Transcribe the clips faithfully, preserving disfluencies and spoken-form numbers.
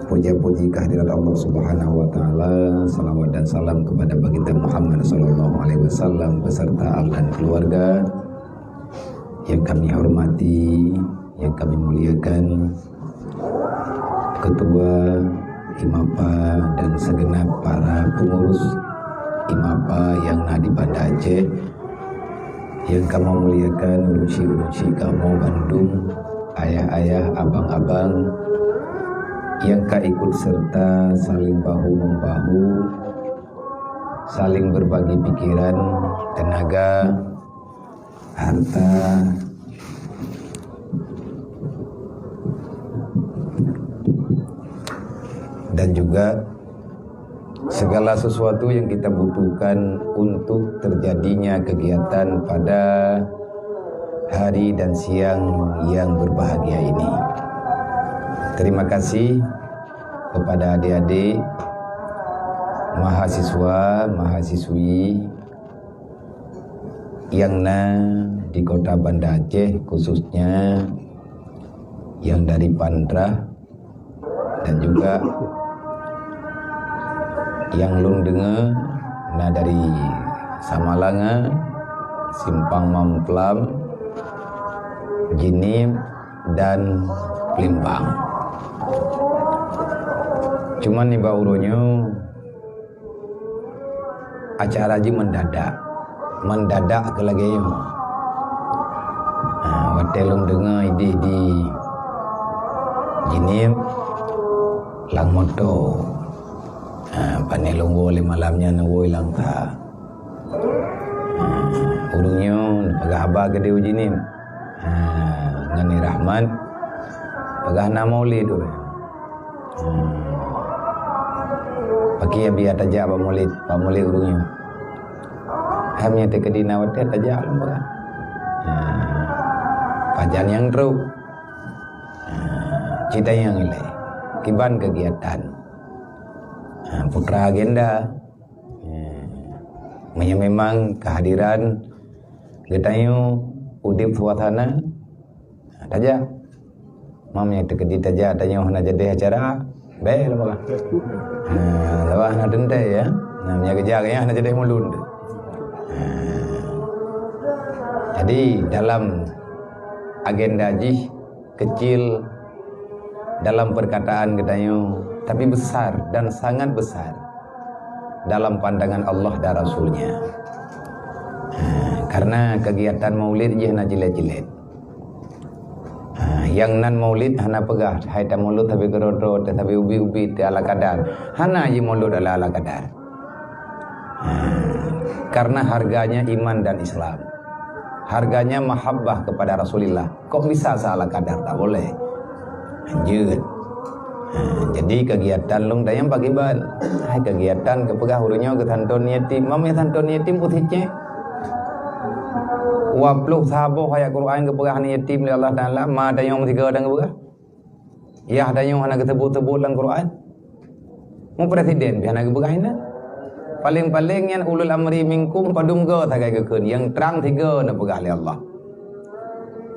Puja-puji kehadirat Allah Subhanahu wa Ta'ala, salawat dan salam kepada Baginda Muhammad sallallahu alaihi wasallam beserta al dan keluarga. Yang kami hormati, yang kami muliakan, Ketua, Imapa, dan segenap para pengurus Imapa yang na di Banda Aceh, yang kamoe muliakan, ureueng syik-ureueng syik kamoe bandum, ayah-ayah, abang-abang, yang ka ikut serta saling bahu-membahu, saling berbagi pikiran, tenaga, harta, dan juga segala sesuatu yang kita butuhkan untuk terjadinya kegiatan pada hari dan siang yang berbahagia ini. Terima kasih kepada adik-adik mahasiswa, mahasiswi yang na di kota Banda Aceh, khususnya yang dari Pantrah dan juga yang lôn deungoe na dari Samalanga, Simpang Mamplam, Jeunieb dan Palembang. Cuman nibak uroe nyoe acara jih mendadak. Mendadak keu lagèe nyoe. Ha, watèe lôn deungoe idéh di Jeunieb lam moto. Ha, pane lôn woe lé malam nyan woe lam tha. Ha, ureueng nyoe peugah haba keudéh u Jeunieb. Ha, ngon Ni Rahmat peugah na maulid ureueng. Hmm. Pakri biasa tajak bak maulid, bak maulid ureueng nyoe. Hai meunyoe teukeudi na watèe tajak lom peugah. Ha. Pajan nyang trok. Ha. Cit tanyong ilèe. Kiban kegiatan. Ha, putra agenda. Hmm. Meunyoe memang kehadiran geutanyoe udép suasana, ha, tajak. Mam nyang teukeudi tajak tanyoe hana jadi acara, bèk lom bah. Ha, lewat hana teuntèe ya. Nah, meunyoe geujak ya hana jadi mulun tu. Ha. Jadi dalam agenda jih kecil dalam perkataan geutanyoe, tapi besar dan sangat besar dalam pandangan Allah dan Rasul-Nya. Ha, karena kegiatan maulid jih hana cilet-cilet. Ha, nyang nan maulid hana peugah, hai tamaulud sabe keudroe-droe, sabe ubit-ubit, ala kadar. Hana jih maulud ala-ala kadar. Ha, karena harganya iman dan Islam. Harganya mahabbah kepada Rasulullah. Kok bisa seala kadar? Tak boleh. Lanjut. Ha, jadi kegiatan lôn tanyong pakriban. Hai kegiatan geupeugah ureueng nyoe geusanton yatim. Mam nyang santon yatim putih cek. Dua puluh saboh ayat Quran geupeugah aneuk yatim lé Allah Taala, ma tanyong meusigoe dan geupeugah. Yah tanyoe hana geusebut-sebut lam Quran. Mu presiden pih hana geupeugah inan. Paléng-paléng nyan ulul amri minkum padum goe sagai geukheun, nyang trang sigoe na peugah lé Allah.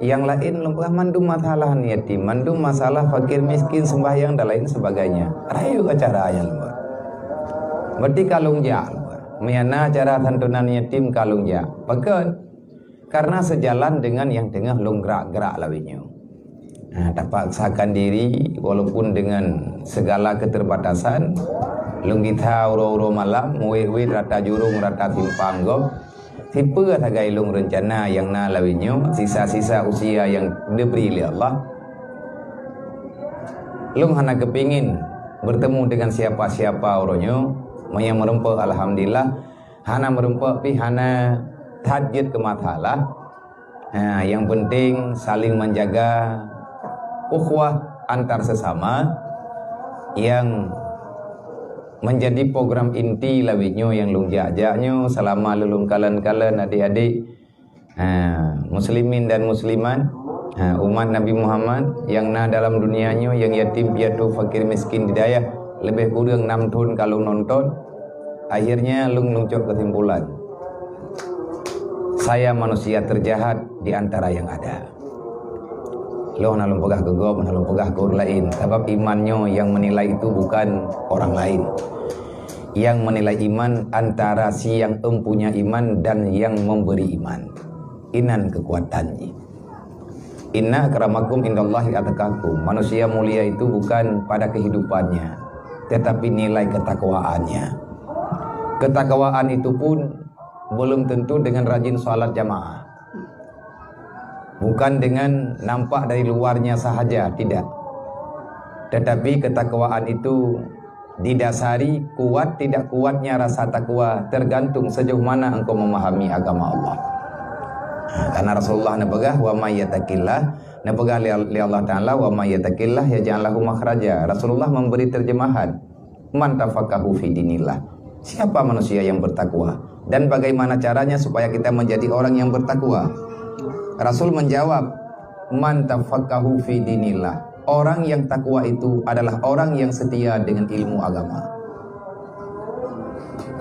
Nyang laén lôn peugah mandum masalah aneuk yatim, mandum masalah fakir miskin, sembahyang dan lain sebagainya. Rayeuk acara nyan lôn peugah. Berarti ka lôn jak lôn peugah. Meunyo na acara santunan yatim ka lôn jak. Pakon? Karena sejalan dengan nyang teungoh lôn gerak-gerak lawét nyoe. Ha, tapaksakan diri walaupun dengan segala keterbatasan, lôn gisa uroe-uroe malam, muwét-wét rata jurông, rata simpang gob, sipeue sagai lôn reuncana nyang na lawét nyoe, sisa-sisa usia nyang dibri lé Allah. Lôn hana keupingin bertemu dengan siapa-siapa uroe nyoe, meunyo meurumpok, alhamdulillah, hana meurumpok pih hana that jeuet keu masalah. Ha, yang penting saling menjaga ukhuwah antar sesama yang menjadi program inti lawét nyoe nyang lôn jak-jak nyoe selama lôn kalon-kalon adik-adik. Ha, muslimin dan muslimat, ha, umat Nabi Muhammad nyang na dalam dunia nyoe, nyang yatim piatu, fakir miskin di dayah, lebih kurang enam thon ka lôn nonton. Akhirnya lôn, lôn cok kesimpulan. Saya manusia terjahat di antara yang ada. Lôn hana lôn peugah keu gob, hana lôn peugah keu ureuëng laén. Sabab iman nyoe nyang menilai itu bukan orang lain. Yang menilai iman antara si yang empunya iman dan yang memberi iman. Inan kekuatan jih. Inna akramakum indallahi atqakum. Manusia mulia itu bukan pada kehidupannya, tetapi nilai ketakwaannya. Ketakwaan itu pun belum tentu dengan rajin salat jamaah. Bukan dengan nampak dari luarnya sahaja, tidak. Tetapi ketakwaan itu didasari kuat tidak kuatnya rasa takwa tergantung sejauh mana engkau memahami agama Allah. Ha, karena Rasulullah neupeugah, "Wa may yattaqillah," neupeugah lé, lé Allah Taala, "Wa may yattaqillah yaj'al lahu makhraja." Rasulullah memberi terjemahan, "Man tafaqahu fi dinillah." Siapa manusia yang bertakwa? Dan bagaimana caranya supaya kita menjadi orang yang bertakwa? Rasul menjawab, "Man tafaqahu fi dinillah." Orang yang takwa itu adalah orang yang setia dengan ilmu agama.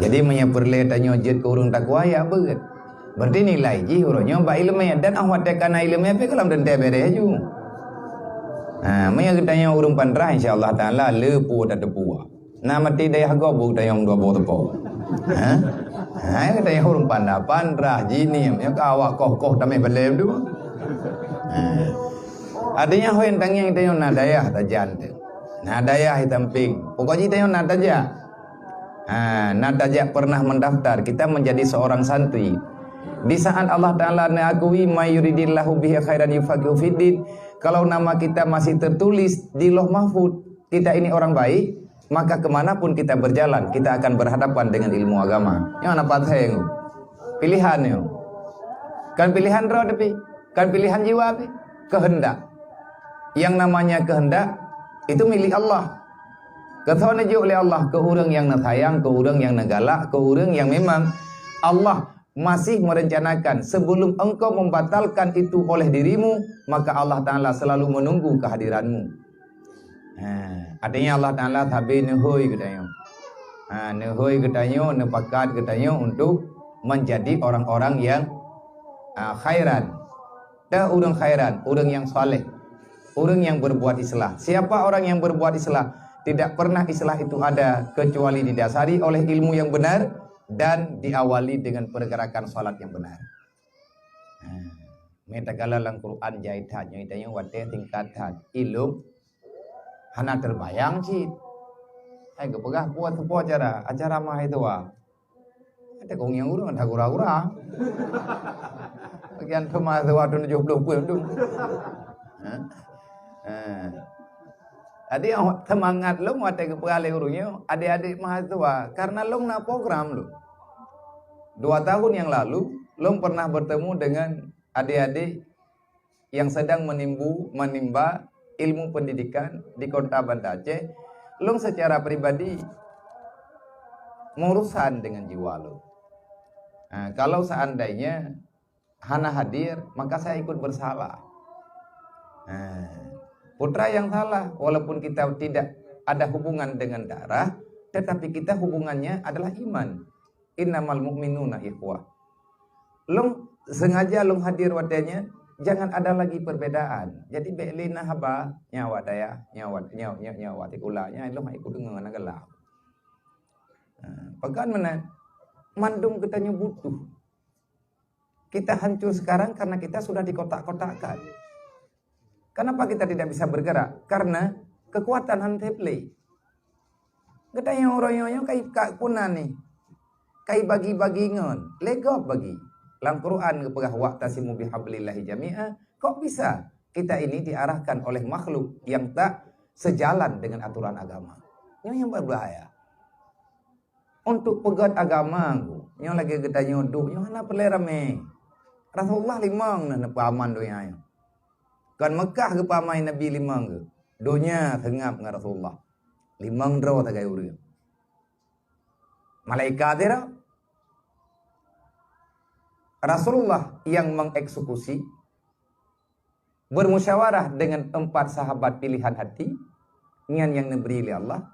Jadi, meunyoe peureulée tanyoe jeuet keu ureuëng takwa, ya beuet. Berarti nilai jih ureuëng nyoe bak iéleumé, dan 'oh watée ka na iéleumé pih gohlom teuntée bédée ju. Ha, meunyoe geutanyoe ureuëng pandrah, insya Allah Taala le peue tateupeue. Na maté dayah gob bu geutanyoe dua boh teupeu. Ha? Ha, geutanyoe ureuëng pandrah, pandrah jinim, nyoe ka awak koh-koh tameh balée tu. Ha. Artinya hoi tangieng geutanyoe na dayah tajan tu. Na dayah di samping. Pokok jih tanyoe na tajak. Ha, na tajak pernah mendaftar, kita menjadi seorang santri. Di saat Allah Taala neukui, "May yuridillahu bihi khairan yufaqihu fiddin." Kalau nama kita masih tertulis di Lauh Mahfud, kita ini orang baik, maka kemanapun kita berjalan, kita akan berhadapan dengan ilmu agama. Nyoe na patheng. Pilihan nyoe. Kan pilihan droe tapi, kan pilihan jiwa tapi. Kehendak. Yang namanya kehendak, itu milik Allah. Keu soe neujok lé Allah, keu ureuëng nyang neusayang, keu ureuëng nyang neugalak, keu ureuëng nyang memang Allah masih merencanakan. Sebelum engkau membatalkan itu oleh dirimu, maka Allah Taala selalu menunggu kehadiranmu. Ha, artinya Allah Taala sabe neuhôi geutanyoe. Ha, neuhôi geutanyoe, neupakat geutanyoe untuk menjadi orang-orang yang, ha, khairan. Teu ureuëng khairan, ureuëng nyang saleh, ureuëng nyang berbuat islah. Siapa orang yang berbuat islah? Tidak pernah islah itu ada kecuali didasari oleh ilmu yang benar dan diawali dengan pergerakan salat yang benar. Ha, meutakala lam Quran jai that, nyoe tanyoe watée tingkat that, ilung hana terbayang cit. Hai geupeugah buat seupôt acara, acara mahasiswa. Ada kong nyang ureuëng ada gura-gura. Bagian tu mahasiswa tu tujuh puluh pun tu. Ha? Ha. Jadi, semangat lom watée geupeugah lé ureuëng nyoe, adik-adik mahasiswa, karena lom na program lom. Dua tahun yang lalu, lom pernah bertemu dengan adik-adik yang sedang menimbu, menimba ilmu pendidikan di Kota Banda Aceh. Lom secara pribadi mengurusan dengan jiwa lom. Nah, kalau seandainya hana hadir, maka saya ikut bersalah. Nah, putra yang salah, walaupun kita tidak ada hubungan dengan darah, tetapi kita hubungannya adalah iman. Innamal mu'minuna ikhwah. Lôn sengaja lôn hadir watée nyan, jangan ada lagi perbedaan. Jadi bék lé na haba, nyan awak dayah, nyan awak, nyan, nyan, nyan awak sikula, nyan lôn hana ikut deungoe na galak. Ha, pakon meunan, mandum geutanyoe butuh. Kita hancur sekarang karena kita sudah dikotak-kotakkan. Kenapa kita tidak bisa bergerak? Karena kekuatan hana teuplé. Geutanyoe uroe nyoe ka, ka kuna nih. Ka bagi-bagi ngon, lé gob bagi. Lam Quran geupeugah, "Wa'tasimu bihablillahi jami'a." Kok bisa kita ini diarahkan oleh makhluk yang tak sejalan dengan aturan agama? Nyoe yang berbahaya. Untuk peugét agama, nyoe lagée geutanyoe duek, nyoe hana peureulée ramé. Rasulullah limong na neupeuaman donya nyoe. Kon Meukah geupeuamai Nabi limong geuh. Donya seungab ngon Rasulullah. Limong droe sagai ureuëng. Malaikat sidroe. Rasulullah yang mengeksekusi, bermusyawarah dengan empat sahabat pilihan hati, nyan nyang neubri lé Allah,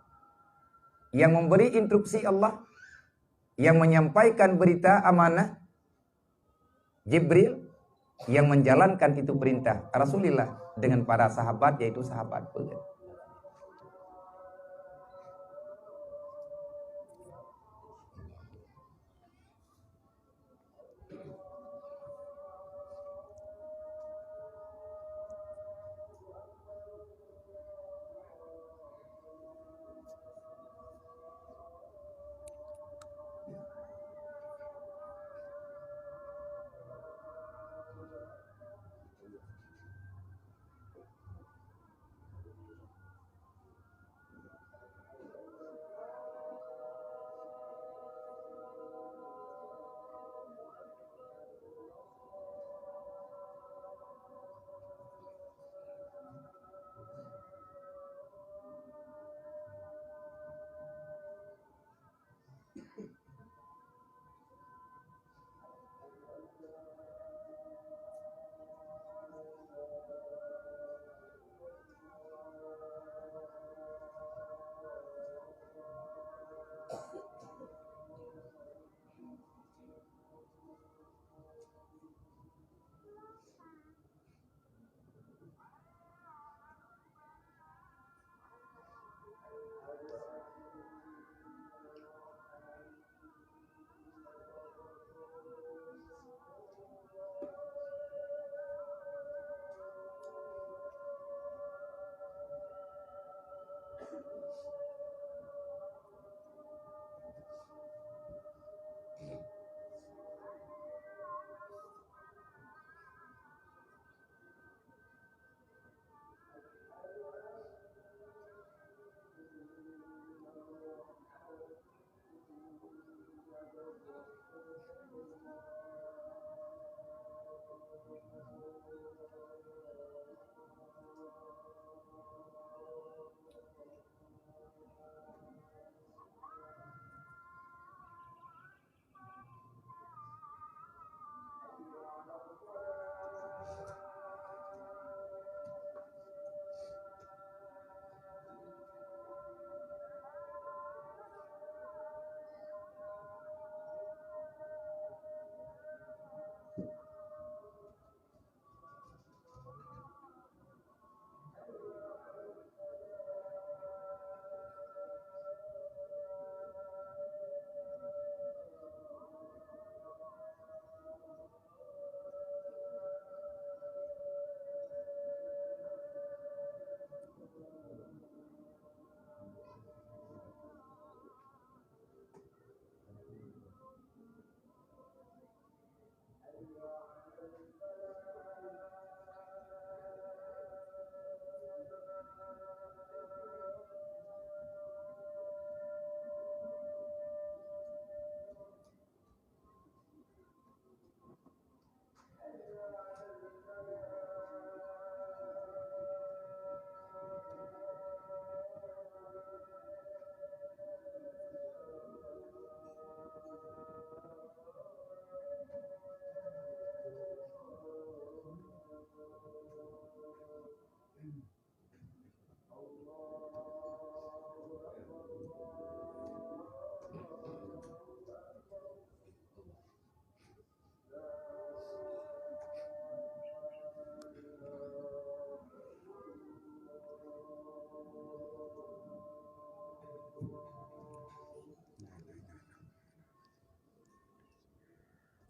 yang memberi instruksi Allah, yang menyampaikan berita amanah Jibril, yang menjalankan itu perintah Rasulullah, dengan para sahabat, yaitu sahabat peue?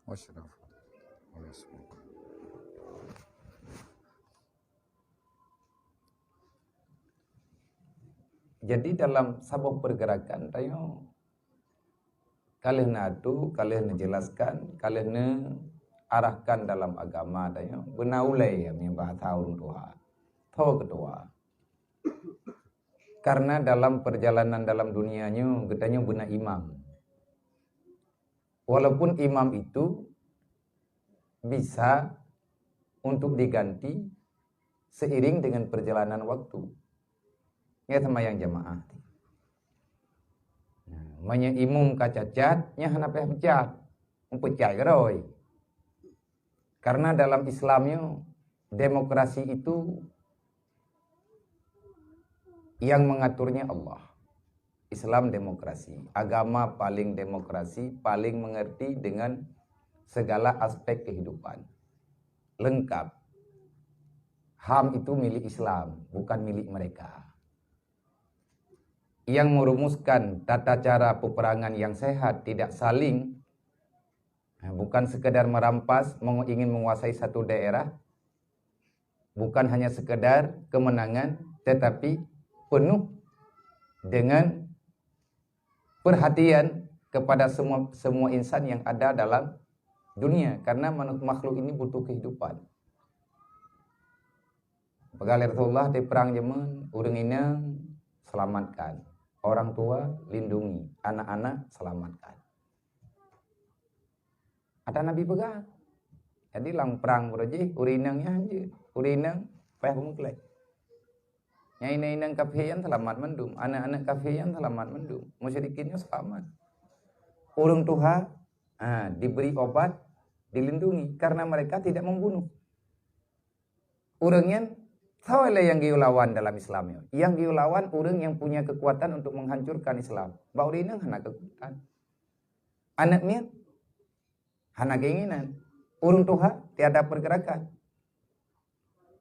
Wassalam. Jadi dalam saboh pergerakan tanyoe ka lheueh neuatu, ka lheueh neujelaskan, ka lheueh neuarahkan dalam agama tanyoe beuna ulée, meunyoe bahasa ureuëng tuha, tho keutua. Karena dalam perjalanan dalam dunia nyoe geutanyoe beuna imam. Walaupun imam itu bisa untuk diganti seiring dengan perjalanan waktu. Nyan seumayang jamaah. Nah, meunyoe imum ka cacat, nyan hana payah peucat. Meupeucat keudroe. Karena dalam Islam nyoe, demokrasi itu yang mengaturnya Allah. Islam demokrasi, agama paling demokrasi, paling mengerti dengan segala aspek kehidupan. Lengkap. HAM itu milik Islam, bukan milik mereka. Yang merumuskan tata cara peperangan yang sehat, tidak saling, bukan sekedar merampas, meng-, ingin menguasai satu daerah, bukan hanya sekedar kemenangan, tetapi penuh dengan perhatian kepada semua, semua insan yang ada dalam dunia, karena manu-, makhluk ini butuh kehidupan. Peugah lé Rasulullah, di perang jameun, ureuëng inong selamatkan, orang tua lindungi, anak-anak selamatkan. Ata Nabi peugah. Jadi lam perang beureuji, ureuëng inong nyan jeuet, ureuëng inong payah beumeukleh. Nyang inong-inong kafé nyan seulamat mandum, aneuk-aneuk kafé nyan seulamat mandum, musyrikin nyan seulamat. Ureuëng tuha, ha, diberi obat, dilindungi, karena mereka tidak membunuh. Ureuëng nyan, soe lé nyang geuyue lawan dalam Islam nyoe? Nyang geuyue lawan ureuëng nyang punya kekuatan untuk menghancurkan Islam. Bak ureuëng inong hana kekuatan. Aneuk miet hana keinginan. Ureuëng tuha tiada pergerakan.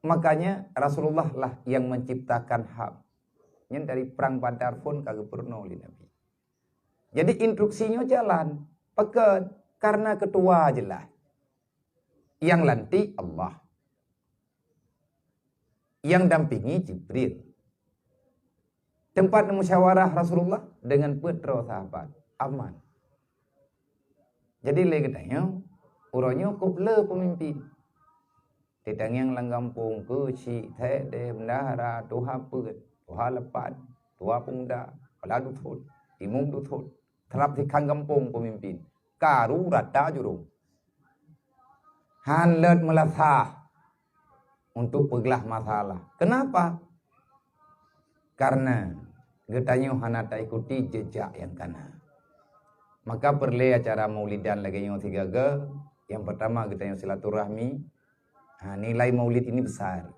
Makanya Rasulullah lah yang menciptakan HAM. Nyan dari perang Badar phon ka geupeurunoe lé Nabi. Jadi instruksinya jalan, pakon, karena ketua jelas. Yang lantik Allah. Yang dampingi Jibril. Tempat musyawarah Rasulullah dengan peuet droe sahabat. Aman. Jadi lé geutanyoe, uroe nyoe kop le peumimpin. Teutangieng lam gampông, keuchik, thèe deh, bendahara, tuha peuet, tuha leupah, tuha pemuda, kepala dusun, imum dusun, trap sikhan gampông peumimpin. Karu rata jurông. Han leuet meulasah untuk peuglah masalah. Kenapa? Karena geutanyoe hana taikuti jejak nyang kana. Maka peureulée acara maulidan lagée nyoe sigaga. Yang pertama geutanyoe silaturahmi. Ha, nilai maulid ini besar.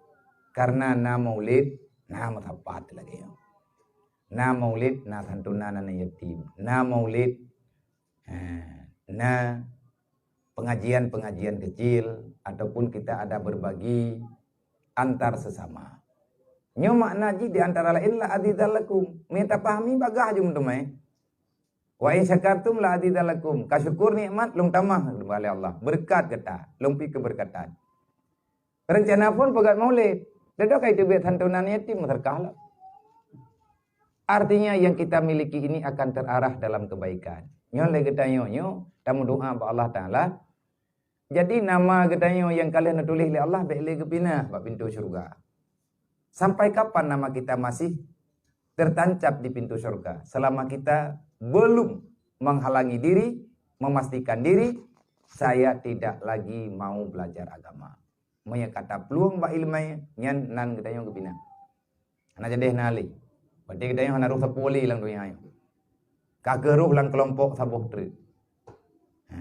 Karena na maulid, na meusapat lagée nyoe. Na maulid, na santunan aneuk yatim. Na maulid, ha, na pengajian-pengajian kecil, ataupun kita ada berbagi antar sesama. Nyoe makna jih di antara laén la azidannakum. Mita pahami bagah jeuem teumai. Wa in syakartum la azidannakum. Ka syukur nikmat lôn tamah, kheun Allah. Beureukat gata, lôn pi keubeureukatan. Reuncana phon peugét maulid. Dudoe ka iteubiet santunan yatim meuseudekah lom. Artinya yang kita miliki ini akan terarah dalam kebaikan. Nyoe lé geutanyoe nyoe tameudoa bak Allah Taala. Jadi nama geutanyoe nyang ka lheueh neutuléh lé Allah bék lé geupinah bak pintoe syeuruga. Sampai kapan nama kita masih tertancap di pintu syurga? Selama kita belum menghalangi diri, memastikan diri, saya tidak lagi mau belajar agama. Meunyoe ka taplueng bak iéleumé nyan, nan geutanyoe geupinah. Hana jadeh na lé. Berarti geutanyoe hana roh sapeue lé lam donya nyoe. Ka keuh roh lam keulompok saboh treuk. Ha.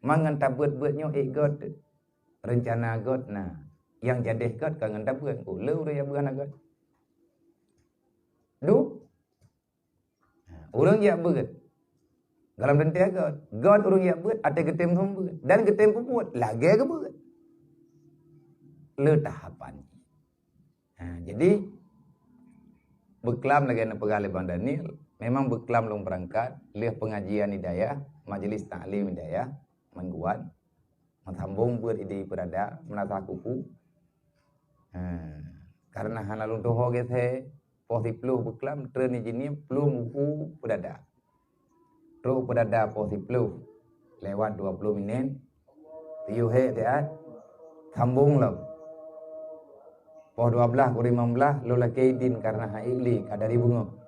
Mangat tabeuet-beuet nyoe ék gét. Reuncana gét na. Nyang jadeh gét ka ngon tabeuet. Oh, le ureuëng nyang beuet hana gét. Duh. Ha, ureuëng jak beuet. Dalam teuntée gét. Gét ureuëng jak beuet, até geutem seumeubeuet. Dan geutem peubuet, lagée geubeuet. Le tahapan. Ha, jadi, beuklam lagée na peugah lé Bang Daniel, memang beuklam lôn beurangkat, lheueh pengajian di dayah, majelis taklim di dayah, mingguan, meusambong beuet di Peudada, Meunasah Kuku. Ha, karena hana lôn tuho gét he, poh siploh beuklam, treun di Jeunieb, plueng uku Peudada. Trok Peudada poh siploh, lewat dua ploh minét, piôh hék siat, sambong lom. Poh dua blaih kureueng limong blaih, lôn lakée idin karena hana ék lé ka dari beungoh.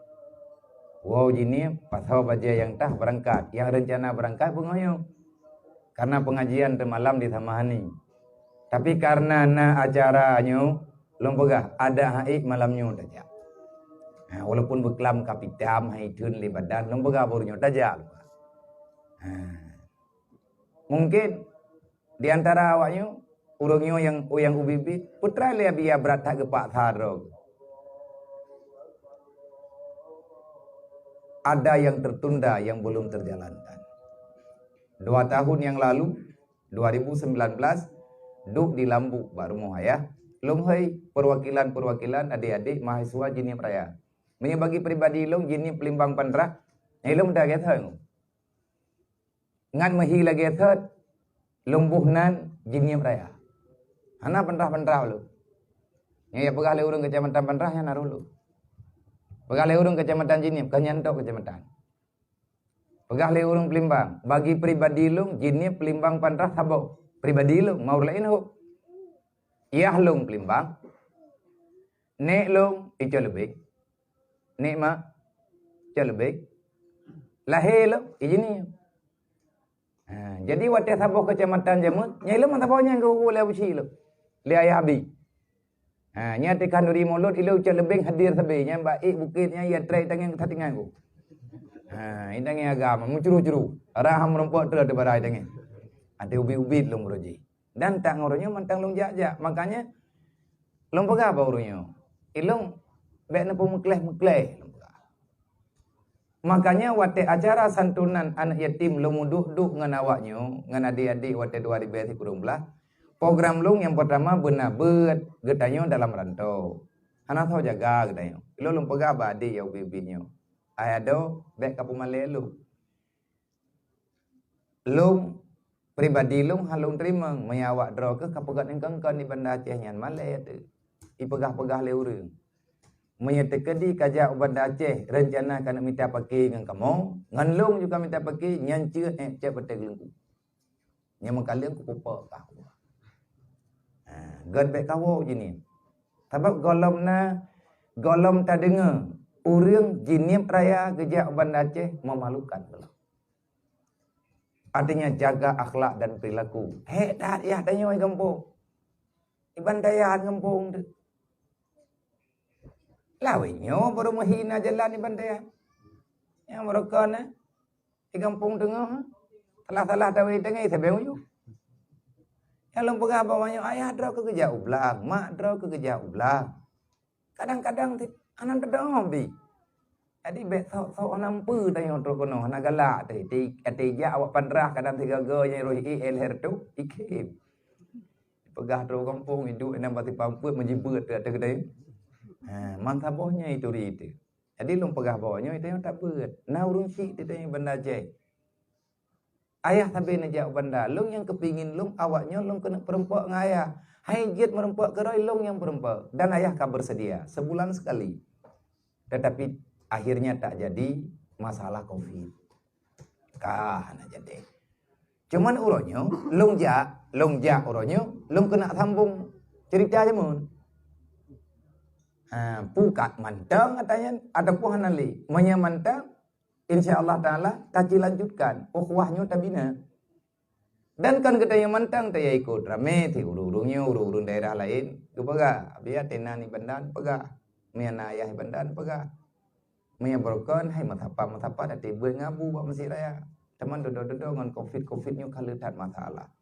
Woe Jeunieb, pasoe bajée nyang tah beurangkat, nyang reuncana beurangkat beungoh nyoe. Karena pengajian teumalam di Samahani. Tapi karena na acara nyoe, lôn peugah, adak hana ék malam nyoe tajak. Ha, walaupun beuklam ka pitam, hai theun lé badan, lôn peugah baru nyoe tajak. Ha. Mungkin di antara awak nyoe, ureuëng nyoe nyang, nyang ubit-ubit, peue teuma lé biaya brat that geupaksa droe. Ada yang tertunda, yang belum terjalankan. Dua tahun yang lalu, dua ribu sembilan belas, duek di Lambok bak rumoh ayah. Lôn hôi perwakilan-perwakilan adék-adék mahasiswa Jeunieb Raya. Meunyoe bagi pribadi lôn, Jeunieb Peulimbang Pantrah, nyan lôn dah gét hôi. Ngat meuhi lagée thot, lôn boh nan Jeunieb Raya. Hana Pantrah-Pantrah lôn. Nyang peugah lé ureuëng keucamatan Pantrah nyan harôh lôn. Peugah lé ureuëng keucamatan Jeunieb, ka nyan tok keucamatan. Peugah lé ureuëng Peulimbang, bagi pribadi lôn, Jeunieb Peulimbang Pantrah saboh. Pribadi lôn, ma ureuëng laén hok. Yah lôn Peulimbang. Nék lôn Icok Leubeng. Nék mak Icok Leubeng. Lahé lôn i Jeunieb. Ha, jadi watée saboh keucamatan jameun, nyan ilôn meusaboh nyan geugugu lé Abu Syik lôn. Lé Ayah Abi. Ha, nyan teuka khanduri mulod, ilôn Icok Leubeng hadir sabe, nyan bak ék bukét nyan, ya trek tangieng satingan ku. Ha, i tangieng agam, meucuru-curu. Rah meurumpok teura teubarai tangieng. Até ubit-ubit lôn beureuji. Dan tak ngon uroe nyoe mantong lôn jak-jak. Makanya, lôn peugah bak uroe nyoe, ilôn bék neupeumeukleh-meukleh, lôn peugah. Makanya, watée acara santunan aneuk yatim lôn meuduek-duek ngon awak nyoe, ngon adék-adék watée dua ribée sikureueng blaih, program lôn nyang peurtama beuna beuet geutanyoe dalam rantau. Hana soe jaga geutanyoe. Ilôn lôn peugah bak adék nyang ubit-ubit nyoe, "Ai adoe, bék kapeumalée lôn." Lôn, pribadi lôn, hana lôn teurimong meunyoe awak droe keuh ka peugét eungkon-eungkon di Banda Aceh nyan, malée teuh ipeugah-peugah lé ureuëng. Meunyoe teukeudi ka jak u Banda Aceh, reuncana keuneuk mita paké ngon kamoe, ngon lôn juga mita paké, nyan ceuet ék cék batée geulungku. Nyang meukaleueng kupeupok kah. Ha, gét bék kawoe Jeunieb. Sabab gohlom na, gohlom tadeungoe ureuëng Jeunieb Raya geujak u Banda Aceh meumalukan gohlom. Artinya, jaga akhlak dan perilaku. Hék that yah tanyoe i gampông. Iban dayah gampông tu. Lawét nyoe baru meuhina jalan iban dayah. Nyang baru kon, eh, di gampông teungoh, salah-salah tawi tengah sabe uyu. Nyang lôn peugah bahwa nyoe ayah droe keu geujak u blang, mak droe keu geujak u blang. Kadang-kadang ti-, aneuk teudoh bi. Jadi, bék sok-sok hana meupeue tanyoe trok keunoe, hana galak teuh. Ti-, até jak awak Pantrah kadang sigoe-goe nyang roh i L H R tu, ikhém. Peugah trok gampông, iduek inan bak tipang peuet, meujibeuet teuh ateueh geutanyoe. Ha, man saboh nyoe ituri teuh. Jadi, lôn peugah bahwa nyoe tanyoe tabeuet. Na ureuëng syiek teuh tanyoe Banda Aceh. Ayah sabe neujak u banda, lôn nyang keupingin lôn awak nyoe lôn keuneuk peurumpok ngon ayah. Hai jeuet meurumpok keudroe lôn nyang peurumpok, dan ayah ka beureusedia, seubulan seukali. Teutapi akhirnya tak jadi masalah covid. Ka hana jadi. Cuman uroe nyoe, lôn jak, lôn jak uroe nyoe, lôn keuneuk sambong ceurita jameun. Ha, pukat mantong ata nyan, ataupun hana lé. Meunyoe mantong, insya Allah Taala, tajilanjutkan ukhuwah nyoe tabina. Dan kon geutanyoe mantong taya ikot ramé, si ureuëng-ureuëng nyoe, ureuëng-ureuëng daerah laén, geupeugah, "Abi, até na i Banda peugah, meunyoe na ayah i Banda peugah." Meunyoe beurukon, hai meusapat-meusapat até beuet ngon Abu bak Meuseujid Raya. Teuma dudoe-dudoe ngon covid-covid nyoe ka le that masalah.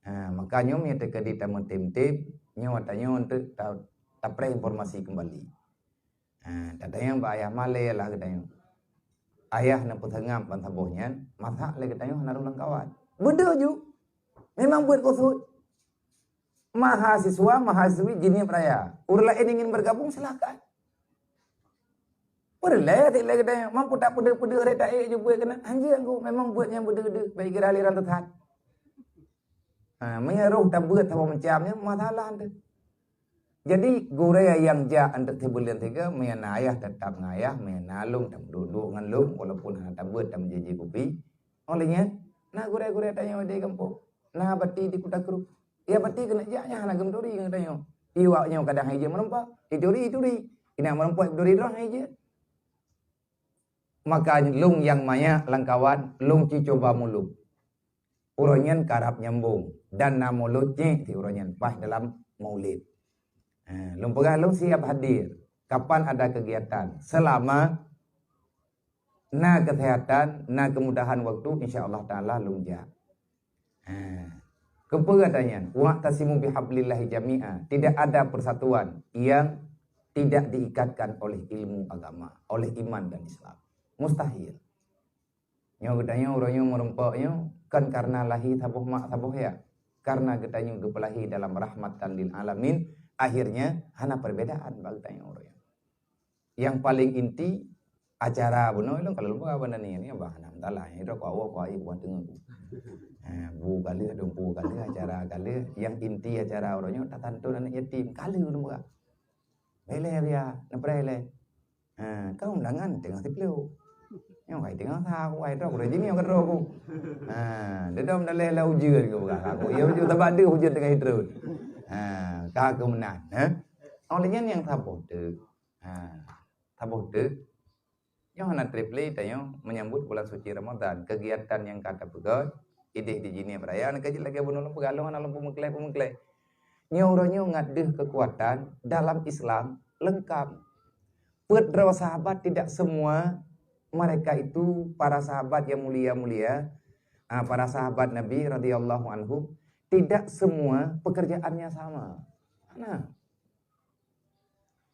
Ha, maka nyoe meunyoe teukeudi tameutem-tem, nyoe ata nyoe untuk ta-, tapreh informasi keumbali. Ha, tatanyong bak ayah malée lah geutanyoe. Ayah neupeuseungab ban saboh nyan, masak lé geutanyoe hana rôh lamkawan. Beudôh ju. Memang buet khusus. Mahasiswa, mahasiswi Jeunieb Raya. Ureuëng laén ingin bergabung, silakan. Peureulée tik lé geutanyoe, mampu tak peudeuh-peudeuh ré taék ju buet keunan. Hanjeuet ku, memang buet nyang beudeuh-deuh, baik kira aliran sesat. Ha, meunyoe roh tabeuet saboh macam nyan, masalah teuh. Jadi, gurée nyang jak untuk sibuleuen sigoe, meunyoe na ayah teutap ngon ayah, meunyoe na lôn tameuduek-duek ngon lôn, walaupun hana tabeuet tameujanji kupi. Óh lheueh nyan, na gurée-gurée tanyoe di gampông, na bati di Kuta Krueng. Ya bati keuneuk jak nyan hana geuturi ngon tanyoe. Iwak nyoe kadang hai jeuet meurumpok, ituri, ituri. Inak meurumpok, ituri droe hai jeuet. Maka lôn nyang manyak lamkawan, lôn ci cuba mulod. Uroe nyan karab nyambong dan na mulod nyang di uroe nyan paih dalam Maulid. Ha, lôn peugah lôn siap hadir kapan ada kegiatan, selama na kesehatan, na kemudahan waktu, insya Allah Taala lôn jak. Ha. Keupeue gata nyan? "Wa'tasimu bihablillahi jami'a." Tidak ada persatuan yang tidak diikatkan oleh ilmu agama, oleh iman dan Islam. Mustahil. Nyoe geutanyoe uroe nyoe meurumpok nyoe kon karena lahé saboh mak saboh yah. Karena geutanyoe geupeulahé dalam rahmatan lil alamin, Akhirnya hana perbedaan bagi tanyoe ureuëng. Yang paling inti acara bunoe lôn kalau lupa benda ni, ni bah hana masalah. Ni dah kau awak kau air buat tengah ku. Ha, bu kali ada bu kali acara kali. Yang inti acara ureuëng nyoe tatantu anak yatim kali ureuëng buat. Beleh biar, nepreh leh. Ha, kau undangan tengah tiplok. Nyang kai tengah sa aku ai trok rajin nyang keudroe aku. Ha, dedom daleh la ujeuen ke bukan aku. Ya ujeuen tabak deuh ujeuen tengah hitrun. Ha, ka aku meunan, ha. Oleh nyan nyang saboh tu. Ha, saboh tu. Nyoe hana trip lé tanyoe menyambut bulan suci Ramadan. Kegiatan nyang ka tapeugöt, ideh di jinih raya, aneuk keujiek lagèe bunoe lôn peugah lôn hana lôn peumeukleh-peumeukleh. Nyoe uroe nyoe ngat deuh keukuatan dalam Islam lengkap. Peuet droe sahabat tidak semua mereka itu para sahabat yang mulia-mulia, ah, para sahabat Nabi radhiyallahu anhum, tidak semua pekerjaannya sama. Nah,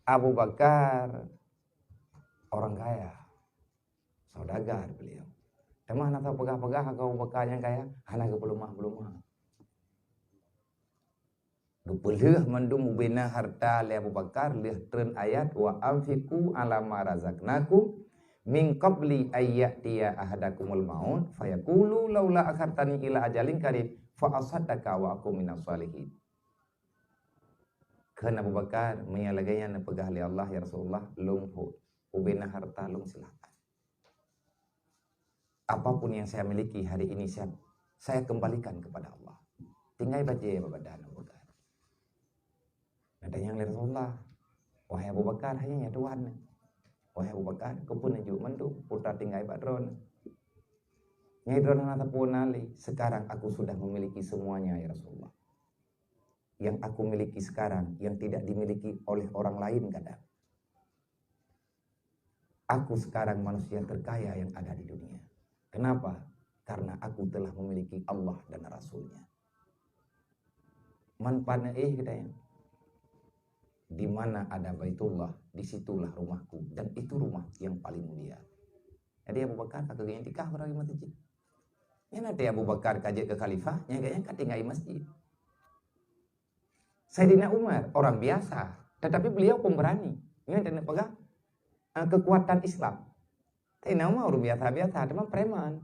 Abu Bakar orang kaya, saudagar beliau. Teuma hana tapeugah-peugah keu Abu Bakar nyang kaya, hana geupeuleumah-peuleumah. Geupeulheueh mandum ubena harta lé Abu Bakar lheueh treun ayat, "Wa anfiqu ala ma razaqnakum min qabli ay ya'tiya ahadakumul maut fayaqulu laula akhartani ila ajalin qarib fa asaddaqa wa akun minas shalihin." Kheun Abu Bakar, "Meunyo lagèe nyan neupeugah lé Allah, ya Rasulullah, lôn phon. Ubena harta lôn, silakan. Apapun yang saya miliki hari ini, saya, saya kembalikan kepada Allah." Tinggai bajèe bak badan Abu Bakar. Geutanyong lé Rasulullah, "Wahai Abu Bakar, hai nyan Tuhan, wahai Abu Bakar, keupeue neujok mandum, peue tinggai bak droeneuh?" "Nyan droeneuh hana sapeue na lé. Sekarang aku sudah memiliki semuanya, ya Rasulullah. Yang aku miliki sekarang yang tidak dimiliki oleh orang lain kadang. Aku sekarang manusia terkaya yang ada di dunia. Kenapa? Karena aku telah memiliki Allah dan Rasulnya." Manfaatnya eh kita ya. Di mana ada Baitullah, di situlah rumahku, dan itu rumah yang paling mulia. Jadi Abu Bakar ka keugeue iktikaf bak masjid. Nyan até Abu Bakar ka jeuet keu khalifah, nyan ka tinggai masjid. Saidina Umar orang biasa, tetapi beliau pemberani. Nyan keuneuk peugah, eh, kekuatan Islam. Saidina Umar ureuëng biasa-biasa, teuma preman.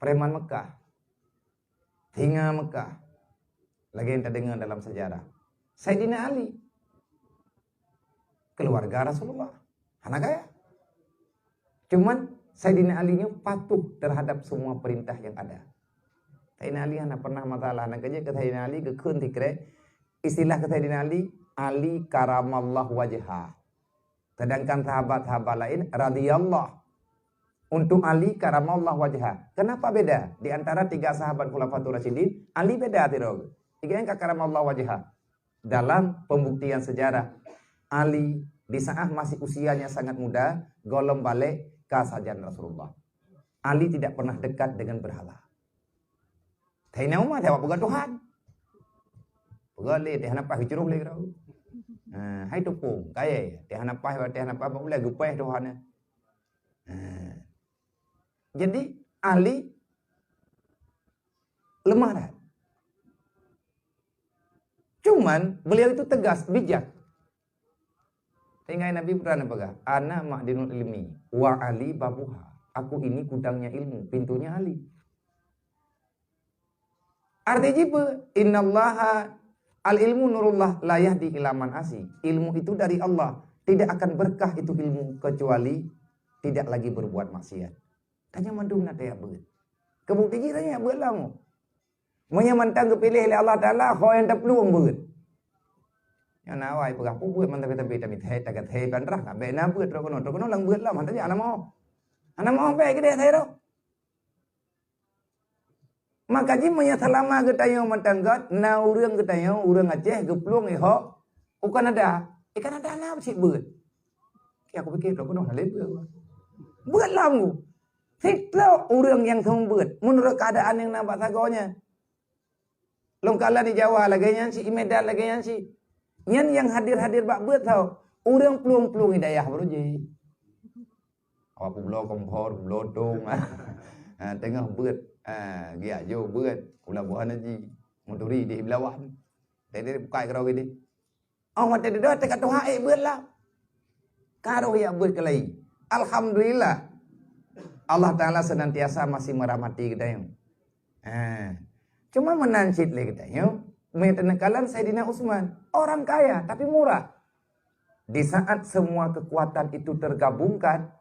Preman Mekah. Singa Mekah. Lagèe nyang tadeungoe dalam sejarah. Saidina Ali, keluarga Rasulullah, hana kaya. Cuman Saidina Ali nyoe patuh terhadap semua perintah yang ada. Saidina Ali hana pernah masalah. Hana keuh jeuet keu Saidina Ali geukheun sikrek. Istilah keu Saidina Ali, Ali karamallahu wajha. Sedangkan sahabat-sahabat lain radhiyallahu. Untuk Ali karamallahu wajha. Kenapa beda? Di antara tiga sahabat Khulafatur Rasyidin, Ali beda sidroe. Tiga nyang ka karamallahu wajha. Dalam pembuktian sejarah, Ali di saat masih usianya sangat muda, gohlom balek ka sajan Rasulullah. Ali tidak pernah dekat dengan berhala. Saidina Umar siapa peugah Tuhan? Peugah lé teh hana paih geucuroh lé keudroe. Ha, hai tupông, kayèe, teh hana paih, teh hana paih, bak ulèe geupèh Tuhan. Ha. Jadi Ali lemah that. Cuman beliau itu tegas, bijak. Tinggai Nabi pernah peugah, "Ana ma'dinul ilmi, wa Ali babuha." Aku ini gudangnya ilmu, pintunya Ali. Arti jipeue, "Innallaha al-ilmu nurullah la yahdi ila man asi." Ilmu itu dari Allah, tidak akan berkah itu ilmu kecuali tidak lagi berbuat maksiat. Tanyoe mandum na tajak beuet. Keubukti jih tanyoe jak beuet lom. Meunyoe mantong geupiléh lé Allah Taala, ho nyang taplueng beuet. Nyang na awai peugah peue beuet mantong tapi-tapi tamithai tagat hai bandrah, ka bèk na beuet droe keunoe, droe keunoe lam beuet lom, hana jak lama. Hana mau bèk keudeh hai droe. Maka jih meunyoe seulama geutanyoe mantong göt, na ureuëng geutanyoe, ureuëng Aceh geuplueng ihok u Kanada. Di Kanada na cit beuet. Oke, aku pikir droe keunoe na lé beuet. Beuet lom ku. Sitoe ureuëng nyang seumeubeuet meunurot keuadaan nyang na bak sagoe nyan. Lôn kalon di Jawa lagèe nyan cit, i Medan lagèe nyan cit. Nyan nyang hadir-hadir bak beuet tho. Ureuëng plueng-plueng i dayah baru jih. Awak peubloe kompor, peubloe tong. Ha, teungoh beuet. Ha, geujak jok beuet. Ulah buah haji. Meuturi di Belawan. Jadi buka keudroe gini. Oh, watèe dudoe teuka tuha ék beuet lah. Karoh ya beuet keulai. Alhamdulillah. Allah Taala senantiasa masih merahmati kita yang. Ha. Cuma meunan cit lé kita yang. Meunyo teuneuk kalon Saidina Utsman, orang kaya tapi murah. Di saat semua kekuatan itu tergabungkan,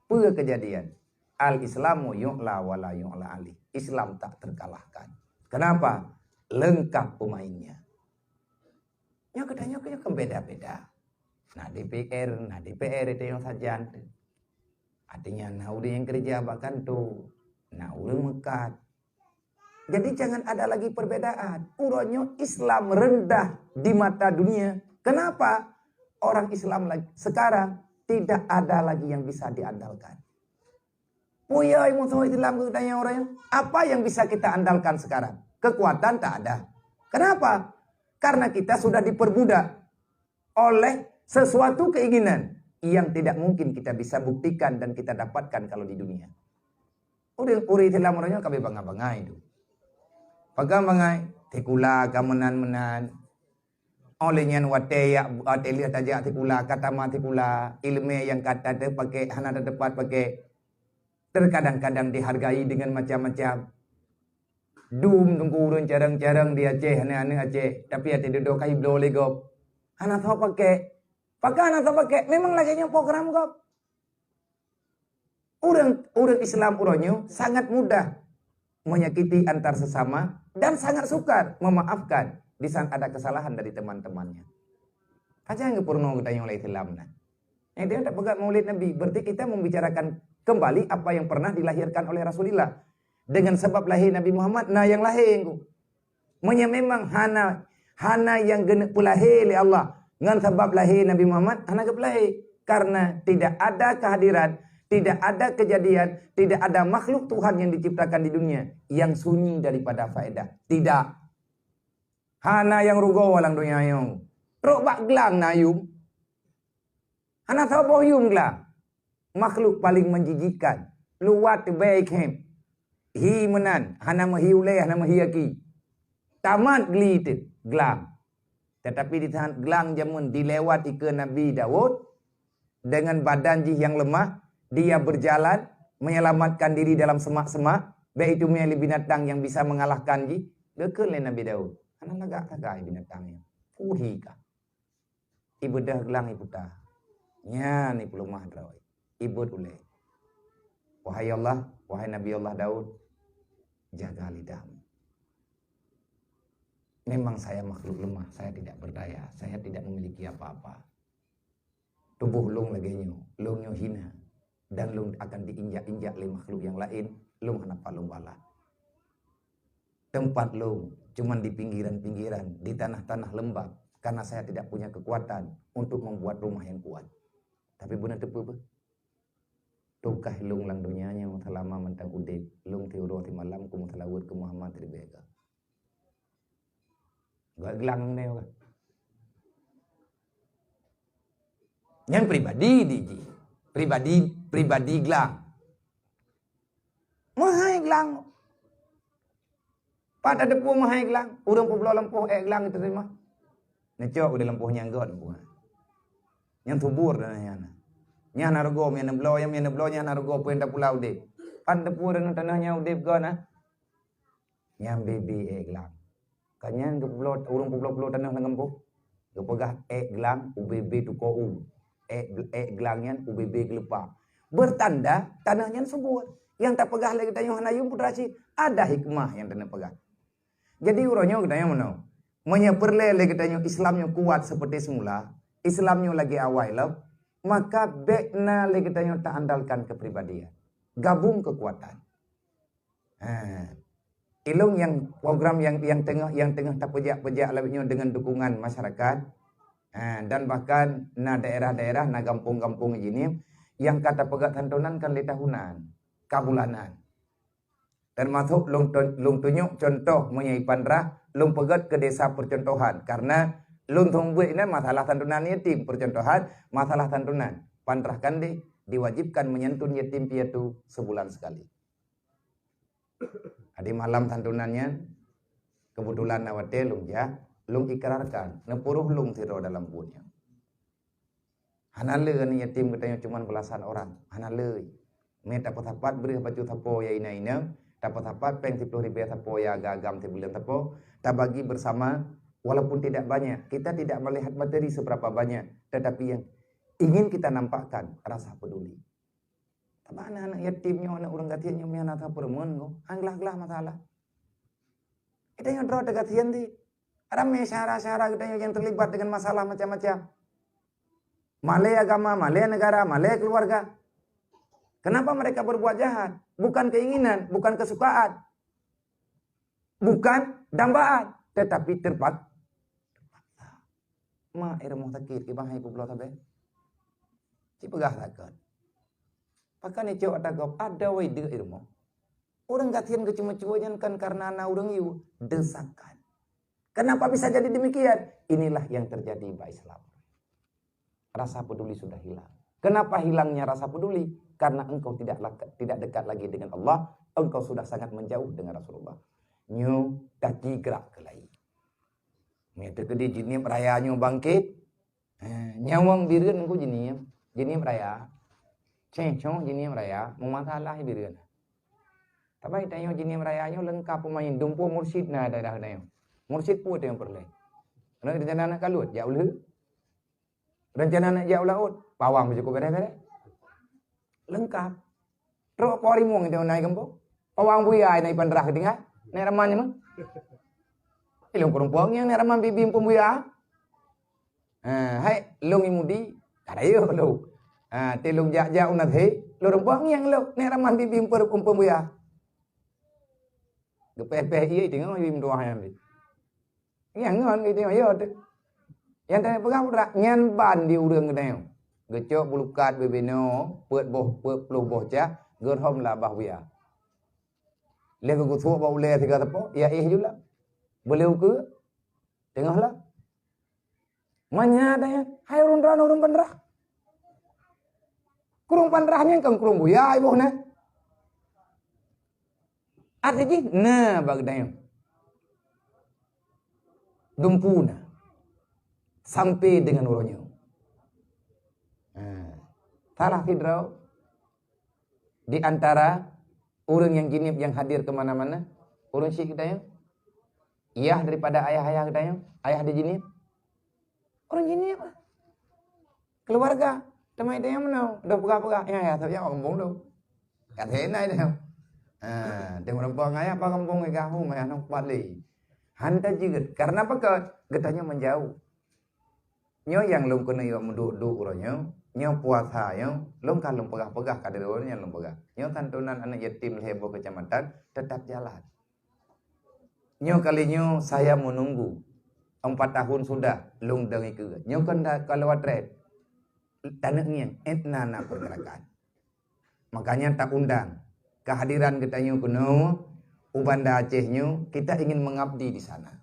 peue kejadian? Al-Islamu yu'la wa la yu'la alaih. Islam tak terkalahkan. Kenapa? Lengkap pemainnya. Nyoe geutanyoe nyoe kan beda-beda. Na D P R, na D P R itu yang sajan tu. Artinya na ureueng yang kerja bak kantor, na ureueng meukat. Jadi jangan ada lagi perbedaan. Uroe nyoe Islam rendah di mata dunia. Kenapa? Orang Islam lagi sekarang tidak ada lagi yang bisa diandalkan. Puyai musoh Islam keu geutanyoe uroe nyoe. Apa yang bisa kita andalkan sekarang? Kekuatan tak ada. Kenapa? Karena kita sudah diperbudak oleh sesuatu keinginan yang tidak mungkin kita bisa buktikan dan kita dapatkan kalau di dunia. Ureueng-ureueng Islam uroe nyoe ka bangai-bangai tu. Pegang bangai, sikula ka meunan-meunan. Oleh nyan watèe jak, watèe lheueh tajak sikula, ka tamat sikula, ileumèe nyang ka tateupeue, hana tateupat pakai. Terkadang-kadang dihargai dengan macam-macam. Dum teungku ureueng carông-carông di Aceh, aneuk-aneuk Aceh, tapi watèe dudoe ka jibloe lé gob. Hana soe pakai. Pakon hana soe pakai? Memang lagèe nyoe program gob. Ureueng, ureueng Islam uroe nyoe sangat mudah menyakiti antar sesama dan sangat sukar memaafkan di saat ada kesalahan dari teman-temannya. Pajan geupeurunoe geutanyoe lé Islam nyan. Eh, dia tak peugah Maulid Nabi, berarti kita membicarakan kembali apa yang pernah dilahirkan oleh Rasulullah. Dengan sebab lahé Nabi Muhammad, na nyang lahé engko. Meunyo memang hana, hana nyang geuneuk peulahé lé Allah ngon sabab lahé Nabi Muhammad, hana geupeulahé. Karena tidak ada kehadiran, tidak ada kejadian, tidak ada makhluk Tuhan yang diciptakan di dunia yang sunyi daripada faedah. Tidak. Hana nyang rugoe lam donya nyoe. Trok bak glang na yuem. Hana saboh yuem glang. Makhluk paling menjijikkan. Luwat bèe khem. Hi meunan, hana meuhi ulèe, hana meuhi aki. Tamat gli teuk glang. Tetapi di saat glang jameun dilewat ikeue Nabi Daud, dengan badan jih yang lemah, dia berjalan menyelamatkan diri dalam semak-semak, bèk iteumèe lé binatang yang bisa mengalahkan jih, geukheun lé Nabi Daud, "Hana lagak sagai binatang nyan. Puhi kah?" Ibeudôh glang iputa. Nyan ipeuleumah droe. Ibeuet ulèe. Wahai Allah, wahai Nabi Allah Daud, jaga lidahmu. Memang saya makhluk lemah, saya tidak berdaya, saya tidak memiliki apa-apa. Tuboh lôn lagèe nyoe, lôn nyoe hina, dan lôn akan diinjak-injak lé makhluk nyang laén, lôn hana pat lôn balah. Teumpat lôn cuman di pinggiran-pinggiran, di tanah-tanah lembab, karena saya tidak punya kekuatan untuk membuat rumah yang kuat. Tapi beuna teupeue beuh? Tugaih lôn lam donya nyoe seulama mantong udép, lôn tiuroe timalam keu meuseulaweuet keu Muhammad ribèe goe. Geuh glang nyoe. Nyan pribadi di jih. Pribadi, pribadi glang. Meuhai glang. Pat tateupeue meuhai glang, ureueng peubloe lampôh ék glang teurimong. Neucok udép lampôh nyan göt lampôh nyan. Nyan subur dan nyan. Nyan hana rugoe, nyan neubloe, nyan neubloe, nyan hana rugoe, peue nyang tapula udép. Pat tateupeue ureueng tanoh nyan udép göt na. Nyan bèe-bèe ék glang. Ka nyan geupubloe, ureueng peubloe-bloe tanoh lam gampông. Geupeugah ék glang ubé-bé tukoe u. Ék, ék glang nyan ubé-bé geuleupah. Bertanda tanoh nyan subur. Nyang tapeugah lé geutanyoe hana yuem putra cit, ada hikmah nyang teuneuk peugah. Jadi uroe nyoe geutanyoe meunoe, meunyoe peureulèe lé geutanyoe Islam nyoe kuat seperti semula, Islam nyoe lagèe awai lom, maka bèk na lé geutanyoe taandalkan kepribadian. Gabung kekuatan. Ha. Ilôn nyang program nyang, nyang teungoh, nyang teungoh tapeujak-peujak lawét nyoe deungon dukungan masyarakat. Ha, dan bahkan na daerah-daerah, na gampông-gampông jih nyoe nyang ka tapeugöt santunan kan lé tahunan, ka bulanan. Termasuk lôn tu-, lôn tunyok contoh meunyoe i Pandrah, lôn peugöt keu desa percontohan. Karena lôn seumeubeuet inan masalah santunan yatim, percontohan masalah santunan. Pandrah kan di-, diwajibkan menyantun yatim piatu sebulan sekali. Jadi malam santunan nyan, kebetulan na watèe lôn jak, lôn ikrarkan, neupuroh lôn sidroe dalam buet nyoe. Hana le aneuk yatim geutanyoe cuman belasan orang, hana le. Mé tapeusapat breuh bacut sapo ya inong-inong, tapeusapat péng siploh ribèe sapo ya agam-agam sibuleuen sapo, tabagi bersama, walaupun tidak banyak. Kita tidak melihat materi seberapa banyak, tetapi yang ingin kita nampakkan rasa peduli. Sabab aneuk-aneuk yatim nyoe, aneuk ureueng gasien nyoe, meunan na peureumeun goh, han glah-glah masalah. Geutanyoe droe teugasien cit. Ramé syedara-syedara geutanyoe nyang terlibat dengan masalah macam-macam. Malèe agama, malèe negara, malèe keluarga. Kenapa mereka berbuat jahat? Bukan keinginan, bukan kesukaan, bukan dambaan, tetapi terpak-, terpaksa. Ma, i rumoh sakét, i bangai peubloe sabe. Ci peugah sakeut. Pakon icok ata gob, ada wai deuk i rumoh. Ureueng gasien geuceumeucue nyan kan karena na ureueng yue, desakan. Kenapa bisa jadi demikian? Inilah yang terjadi bak Islam. Rasa peduli sudah hilang. Kenapa hilangnya rasa peduli? Karena engkau tidak lak-, tidak dekat lagi dengan Allah, engkau sudah sangat menjauh dengan Rasulullah. Nyoe kaki gerak keulai. Meuteukedi jinieb raya nyoe bangkét. Eh, nyawöng bireuen ku jinieb, jinieb raya. Céh, cong jinieb raya, meumasalah bireuen. Tapi tanyoe jinieb raya nyoe leungkap peumain, dumpeue mursyid na daerah tanyoe. Mursyid peue tanyoe peureulèe? Rencana na kaluet, jak u lheueh. Rencana na jak u laôt, pawang beujeuet beres-beres. Leungkap. Trok po rimueng itu na i gampông. Pawang buya na i Pandrah geutinggai. Nèk raman nyoe meuh. Ilôn kureueng po ngieng nèk raman bibi eumpeuen buya. Ha, hai, lôn i Mudi, ka rayeuk lôn. Ha, teuh lôn jak-jak u Nathé, lôn rumpok ngieng lôn, nèk raman bibi eumpeuen, eumpeuen buya. Geupéh-péh ié teungoh bibi meutuah nyan. Ngieng ngon geuteungoh, yo teuh. Nyang tanyoe peugah putra, nyan ban di ureueng geutanyoe. Geucok bulukat bibinoe, peuet boh, peuet ploh boh cah, geurhom lam babah buya. Lheueh geugeusuek bak ulèe siga teupok, ya éh ju lam. Beuleuh ukeue, teungoh lam. Manya daya, hai ureueng droe ureueng Pandrah. Kureueng Pandrah nyan kan kureueng buya iboh na. Arti jih na bak geutanyoe. Dumpeue na. Sampai dengan uroe nyoe. Ha. Salah sidroe di antara ureueng nyang jinieb nyang hadir keu mana-mana, ureueng syik geutanyoe, yah daripada ayah-ayah geutanyoe, ayah di jinieb, ureueng jinieb, keluarga, teuma geutanyoe meunoe, deuh peugah-peugah, ya, ya, tapi awak gampông tu. Ka teuinai tu. Ha, teuh meureumpok ngon ayah, apa gampông geugahu, ayah nong kuat lé. Han tajeuet, karena apa keu geutanyoe menjauh. Nyoe nyang lôn keuneuk iwak meuduek-duek uroe nyoe, nyoe puasa nyoe, lôn ka lôn peugah-peugah ka dari uroe nyoe lôn peugah. Nyoe santunan aneuk yatim lhèe boh keucamatan teutap jalan. Nyoe kali nyoe saya menunggu, empat tahun sudah lôn deungi keu. Nyoe kan da-, ka lewat red. Taneuk ngieng, étna na pergerakan. Makanya taundang kehadiran geutanyoe keunoe u Banda Aceh nyoe, kita ingin mengabdi di sana.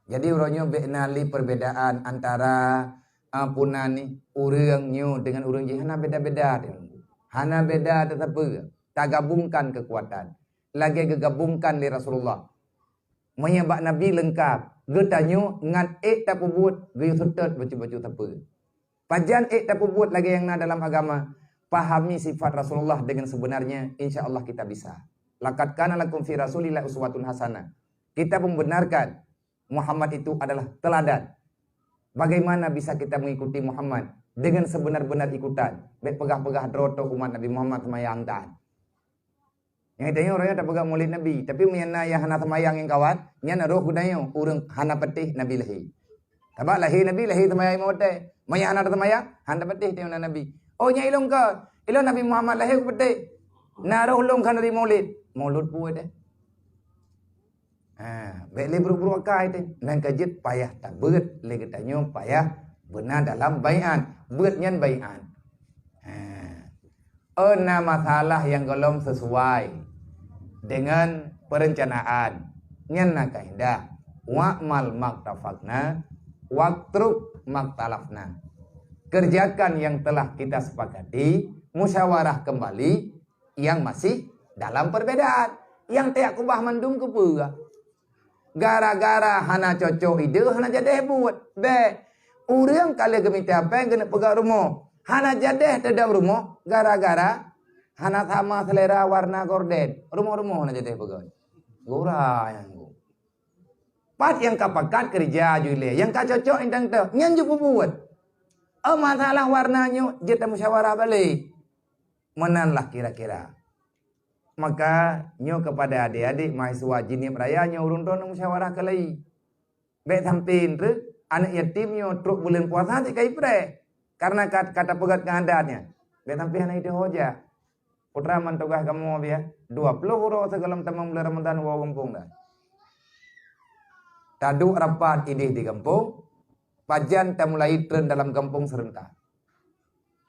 Jadi uroe nyoe bèk na lé perbedaan antara, a, puna ni, ureueng nyoe dengan ureueng jih, hana beda-beda. Hana beda teusapeue, tagabungkan keukuatan. Lagèe geugabungkan lé Rasulullah. Meunyoe bak Nabi leungkap, geutanyoe ngat ék tapeubuet geuyue seutôt bacut-bacut sapeue. Pajan ék tapeubuet lagèe nyang na dalam agama, pahami sifat Rasulullah dengan sebenarnya, insya Allah kita bisa. Laqad kana lakum fi Rasulillah uswatun hasanah. Kita membenarkan Muhammad itu adalah teladan. Bagaimana bisa kita mengikuti Muhammad dengan sebenar-benar ikutan? Bèk peugah-peugah droe toh umat Nabi Muhammad seumayang tan. Nyang tanyoe ureueng nyan tapeugah Maulid Nabi, tapi meunyo na nyang hana seumayang nyang kawat, nyan roh geutanyoe ureueng hana patéh Nabi lahé. Sabab lahé Nabi, lahé seumayang limong watèe. Meunyo hana seumayang, hana patéh tanyoe na Nabi. Oh, nyan ilôn kon. Ilôn Nabi Muhammad lahé kupatéh. Na roh lôn khan dari Maulid. Maulud peue teuh? Ha, bèk lé brok-brok akai teuh. Nyang ka jeuet payah tabeuet lé geutanyoe, payah beuna dalam baiat. Beuet nyan baiat. Ha. Oh, na masalah nyang gohlom sesuai dengan perencanaan. Nyan na kaidah, "Wa'mal maktafaqna, watruk maktalafna." Kerjakan yang telah kita sepakati, musyawarah kembali yang masih dalam perbedaan. Nyang tajak keubah mandum keupeue? Gara-gara hana cocok ide, hana jadeh buet. Bèk. Ureueng ka lheueh geumita pèng keuneuk peugöt rumoh. Hana jadeh teudong rumoh gara-gara hana sama selera warna gorden. Rumoh-rumoh hana jadeh peugöt. Gura nyang gu. Pat nyang ka pakat keureuja ju ilèe, nyang ka cocok intan teuh, nyan ju peubuet. Oh, masalah warna nyoe jeuet tamusyawarah balek. Meunan lah kira-kira. Maka nyoe kepada adik-adik mahasiswa Jeunieb Raya nyoe ureueng droeneuh musyawarah keulai. Bèk sampé treuk aneuk yatim nyoe trok buleuen puasa cit ka ipreh. Karena ka, ka tapeugöt keu adat nyan. Bèk sampé hana ideh hoja. Putra man tugaih kamoe biya, dua ploh uroe sigohlom tamong buleuen Ramadhan woe gampông dah. Taduek rapat ideh di gampông, pajan tamulai treun dalam gampông seureuntak.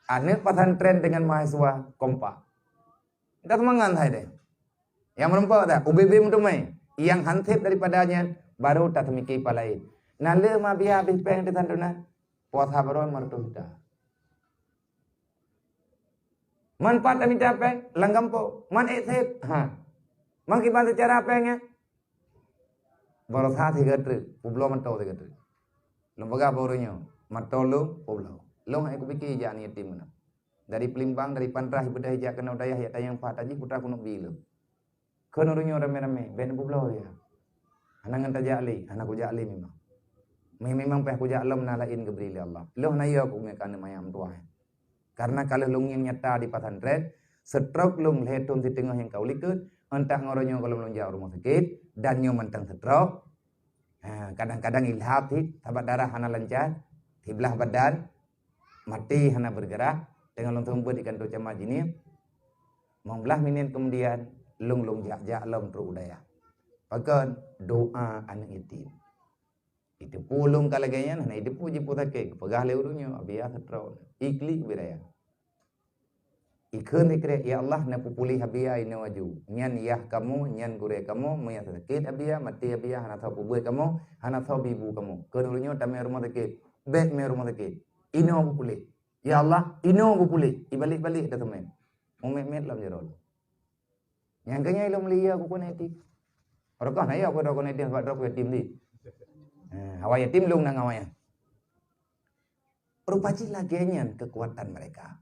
Aneuk pesantren dengan mahasiswa kompak. Dak seumangat hai deh. Nyang meureumpok dak, ubé-bé meuteumé. Nyang han sép daripada nyan, baru tateumiki pah laén. Na le ma biya habéh péng di santunan, puasa baroe meureutoh juta. Man pat tamita péng, lam gampông, man ék sép, ha. Man kiban seucara péng nyan, barosa sigoe treuk, peubloe mantong sigoe treuk. Lôn peugah bak ureueng nyoe, mantong lôn, peubloe. Lôn han kupike jak aneuk yatim meunan. Dari Peulimbang, dari Pantrah, ibeudôh ijak keunoe dayah, jak tanyong pat tajih, putra keuneuk bi lôn. Kheun ureueng nyoe ramé-ramé, bèk neupeubloe ya. Hana ngon tajak lé, hana kujak lé memang. Meh memang payah kujak lom na laén geubri lé Allah. Lôn hana yo keu keuneuk manyang meutuah. Karena ka lheueh lôn ngieng nyata di pesantren, stroke lôn lhèe thôn siteungoh nyang ka u likot, entah ngon uroe nyoe gohlom lôn jak u rumoh sakét, dan nyoe mantong stroke. Ha, kadang-kadang ilhab cit, sabat darah hana lancar, siblah badan, maté hana bergerak, teungoh lôn seumeubeuet di kantô camat Jeunieb. Limong blah minit kemudian, lôn, lôn jak-jak lom trok u dayah. Pakon? Doa aneuk yatim. Iteupeue lôn ka lagèe nyan, hana iteupeue jipeue sakét, geupeugah lé ureueng nyoe, "Abiya seutroe." Iklik ubé raya. Ikheun sikrek, "Ya Allah, neupeupuléh Abiya inoe aju. Nyan yah kamoe, nyan gurèe kamoe, meunyo sakét Abiya, maté Abiya, hana soe peubuet kamoe, hana soe bi bu kamoe." Kheun ureueng nyoe tamè rumoh sakét. Bèk mè rumoh sakét. Inoe peupuléh. "Ya Allah, inoe peupuléh." Ibalek-balek dah teumè. Mumèt-mèt lom jaroe. Nyang keu nyan ilôn mulia keu keuneuk yatim. Barokah na ya keu droe keuneuk yatim, sabab droe keu yatim di. Ha, awak yatim lôn nang awak nyan. Rupa cit lagèe nyan kekuatan mereka.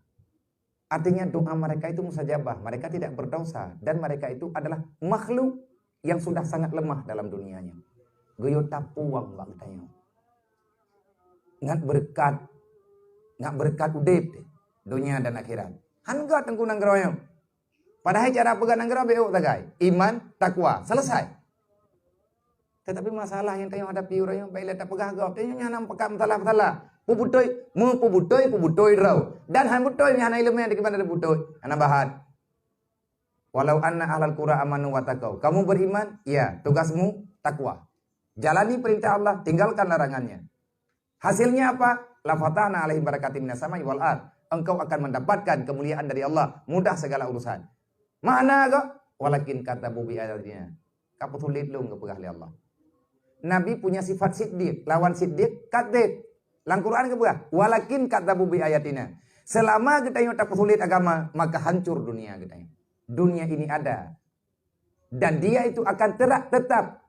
Artinya doa mereka itu mustajabah. Mereka tidak berdosa dan mereka itu adalah makhluk yang sudah sangat lemah dalam dunianya. Geuyue tapuang bak geutanyoe. Ngat beureukat, ngat beureukat udép donya dan akhirat. Han gèt teungku nanggroe nyoe. Padahai cara peugah nanggroe beuh sagai. Iman, takwa, selesai. Tetapi masalah nyang tanyoe hadapi uroe nyoe, bèk lé tapeugah gob. Tanyoe nyan hana peukat masalah-masalah. Peubeutôi, meupeubutôi, peubutôi droe. Dan han beutôi nyan hana ileumèe di keuman ada beutôi. Hana bahan. "Walau anna ahlal qura amanu wa taqau." Kamu beriman? Ya. Tugasmu takwa. Jalani perintah Allah, tinggalkan larangannya. Hasilnya apa? "La fatahna alaihim barakatim minas samai wal ard." Engkau akan mendapatkan kemuliaan dari Allah, mudah segala urusan. Makna kah? "Walakin kadzabu bi ayatina." Ka peusulet lôn geupeugah lé Allah. Nabi punya sifat siddiq, lawan siddiq kadzib. Lam Quran geupeugah, "Walakin kadzabu bi ayatina." Selama geutanyoe tapeusulet agama, maka hancur dunia geutanyoe. Dunia ini ada dan dia itu akan terak tetap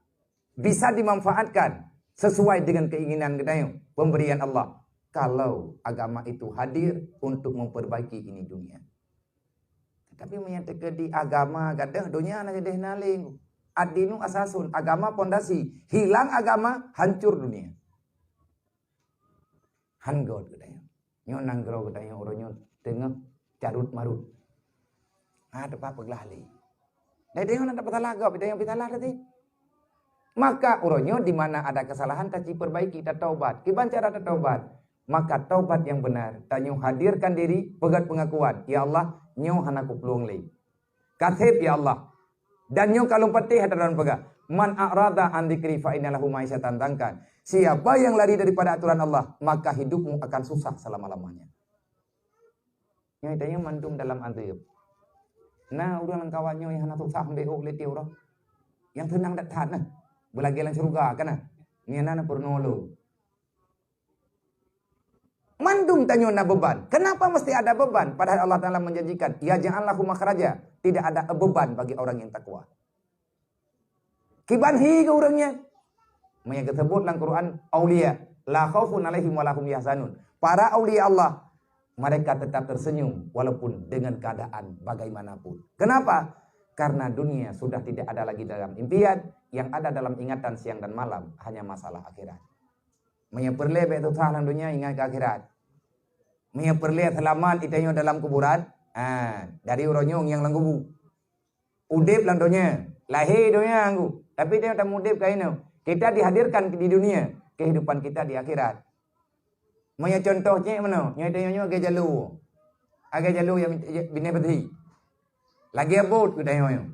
bisa dimanfaatkan sesuai dengan keinginan geutanyoe, pemberian Allah. Kalau agama itu hadir untuk memperbaiki ini dunia. Tapi meunyo teukeudi agama gadôh, donya na jadi naling. Ad-dinu asasun, agama pondasi. Hilang agama, hancur dunia. Han gèt geutanyoe. Nyoe nanggroe geutanyoe uroe nyoe teungoh carut marut. Ah, teupah peuglah lé. Dai tanyoe na tapeusalah gob, tanyoe peusalah tadi. Maka uroe nyoe di mana ada kesalahan taci perbaiki, tataubat. Kiban cara tataubat? Maka taubat yang benar, tanyoe hadirkan diri, peugöt pengakuan, "Ya Allah, nyoe hana kuplueng lé." Ka sép, ya Allah. Dan nyoe ka lôn patéh ata droen peugah, "Man a'rada an dzikri fa inna lahu ma'isyatan dhanka." Siapa yang lari daripada aturan Allah, maka hidupmu akan susah selama-lamanya. Nyoe tanyoe mandum dalam adeueb. Na ureueng lam kawan nyoe nyang hana susah ambek ôk lé tiep uroe. Nyang seunang that-that na. Beulagèe lam syeuruga kan na. Nyan na peurunoe lôn. Mandum tanyoe na beban. Kenapa mesti ada beban? Padahal Allah Taala menjanjikan, "Yaj'al lahu makhraja." Tidak ada beban bagi orang yang takwa. Kiban hi keu ureueng nyan. Meunyo geuseubut lam Quran, aulia, la khaufun alaihim wa la hum yahzanun. Para aulia Allah, mereka tetap tersenyum walaupun dengan keadaan bagaimanapun. Kenapa? Karena dunia sudah tidak ada lagi dalam impian, yang ada dalam ingatan siang dan malam hanya masalah akhirat. Meunyo peureulée bék susah lam dunia, ingat keu akhirat. Meunyo peureulée seulamat geutanyoe dalam kuburan, ha, dari uroe nyoe nyang lam kubu. Udeb lam donya, lahé donya nggu, tapi tanyoe tamudeb keu inoe. Kita dihadirkan di dunia, kehidupan kita di akhirat. Meunyo contoh cit meunoe, nyoe tanyoe nyoe agée jaloe. Agée jaloe nyang binéh peuti. Lagée bot geutanyoe nyoe.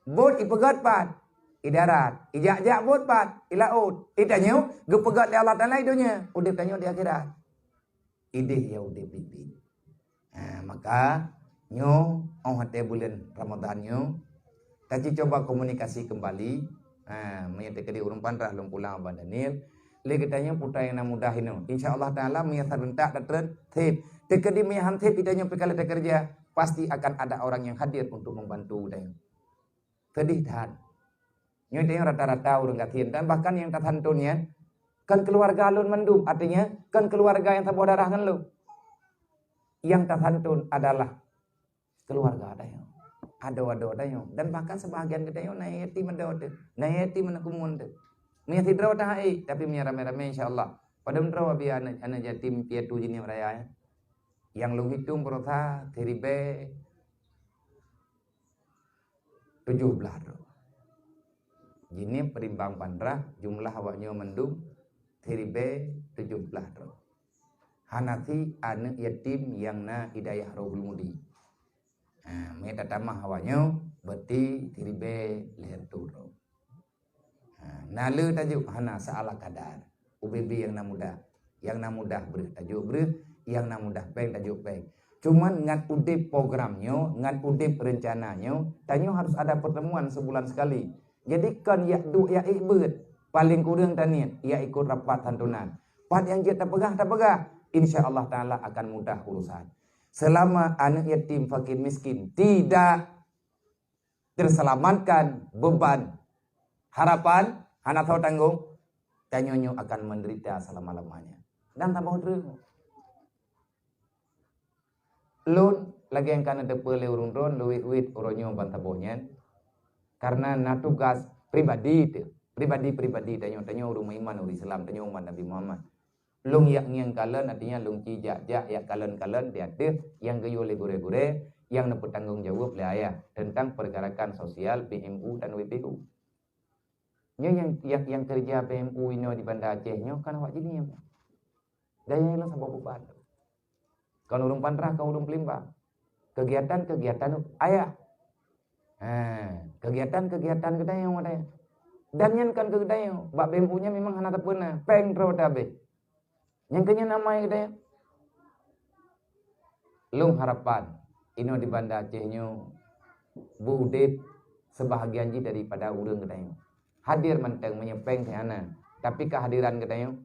Bot ipeugét pat? I darat. Ijak-jak bot pat? I laôt. I tanyoe geupeugét lé Allah Taala i donya, udeb tanyoe di akhirat. Ideh ya udeb biet-biet. Ha, maka nyoe óh watée buleuen Ramadhan nyoe, taci coba komunikasi keumbali. Ha, meunyo teukeudi ureuëng Pantrah lôn pulang Abang Daniel, lé geutanyoe putra nyang na muda inoe. Insya Allah Taala meunyo sabeuntak tatrön seb. Teukeudi meunyo han seb geutanyoe pih ka lheueh takeureuja, pasti akan ada orang yang hadir untuk membantu geutanyoe. Sedih that. Nyoe tanyoe rata-rata ureuëng gasien dan bahkan nyang tasantun nyan kan keuluwarga lôn mandum, artinya kan keuluwarga nyang saboh darah ngon lôn. Nyang tasantun adalah keuluwarga tanyoe, adoe-adoe tanyoe, dan bahkan seubahagian geutanyoe na yatim adoe teuh, na yatim aneuk keumuen teuh. Meunyo sidroe taha ék, tapi meunyo ramé-ramé insya Allah. Padum droe abi aneuk, aneuk yatim piatu Jeunieb Raya nyan. Nyang lôn hitong baroesa siribée tujoh blaih droe. Jeunieb Rimbang Pantrah jumlah awaknyoe mandum siribée tujoh blaih droe. Hana si aneuk yatim nyang na i dayah Rohul Mudi. Ha, meunyo tatamah awaknyoe, berarti siribée lhée reutôh droe. Ha, na le tajok hana seala kadar. Ubé-bé nyang na mudah. Nyang na mudah breueh tajok breueh, nyang na mudah péng tajok péng. Cuman ngat udeb program nyoe, ngat udeb rencana nyoe, tanyoe harus ada pertemuan sebulan sekali. Jadi kon yak duek yak ék beuet, paling kureueng taniet yak ikot rapat santunan. Pat nyang jeuet tapeugah, tapeugah. Insya Allah Taala akan mudah urusan. Selama aneuk yatim, fakir miskin tidak terselamatkan beban harapan hana soe tanggong, tanyoe nyoe akan menderita selama-lamanya. Dan saboh treuk. Lôn lagée nyang ka neuteupeue lé ureuëng droen, leuwit-wit uroe nyoe ban saboh nyan, karena na tugas pribadi teuh, pribadi-pribadi tanyoe, tanyoe ureuëng meuiman, ureuëng Islam, tanyoe umat Nabi Muhammad. Lôn yak ngieng kalon, artinya lôn ci jak-jak yak kalon-kalon di ateueh nyang geuyue lé gurée-gurée nyang neupeutanggong jaweueb lé ayah teuntang peurgerakan sosial B M U dan W P U. Nyoe nyang, nyang, nyang keureuja B M U inoe di Banda Aceh nyoe kan awak Jeunieb. Dan nyang lôn saboh beuban. Kon ureuëng Pantrah, kon ureuëng Peulimbang. Kegiatan-kegiatan ayah. Ha, kegiatan-kegiatan geutanyoe watée. Dan nyan kan keu geutanyoe, bak B M U nyan memang hana sapeue na, péng droe tabeh. Nyang keu nyan amai geutanyoe. Lôn harapan, inoe di Banda Aceh nyoe beu udeb seubahagian jih daripada ureuëng geutanyoe. Hadir mantong meunyoe péng hana, tapi kehadiran geutanyoe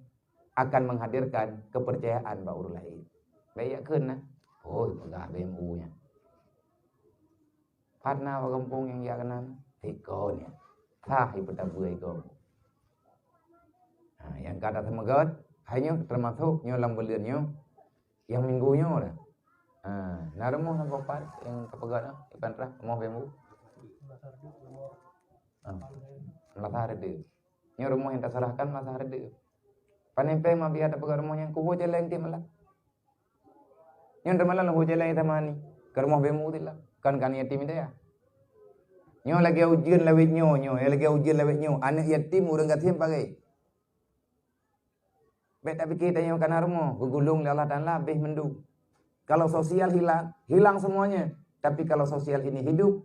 akan menghadirkan kepercayaan bak ureuëng laén. Bék yak kheun na. Oh, peugah B M U nyan. Pat na bak gampông nyang yak keunan? Iko nyan. Sah ipeutabui iko. Ha, nyang ka taseumeugot, hai nyoe teumasok nyoe lam buleuen nyoe. Nyang minggu nyoe dah. Ha, na rumoh lam Bopat nyang tapeugah na, iban rah rumoh B M U. Ha, Meunasah Reudeuh. Nyoe rumoh nyang taseurahkan Meunasah Reudeuh. Panen péng ma biya tapeugah rumoh nyang kubu jalan tiep malam. Nyoe teumalam lôn jalan tamani, ka rumoh B M U tila, kan, kan yatim daya. Nyoe lagée ujeuen lawét nyoe, nyoe lagée ujeuen lawét nyoe, aneuk yatim ureuëng gasien pagai. Bék tapike tanyoe kana rumoh, geugulong lé Allah Taala habéh mandum. Kalau sosial hilang, hilang semuanya. Tapi kalau sosial ini hidup,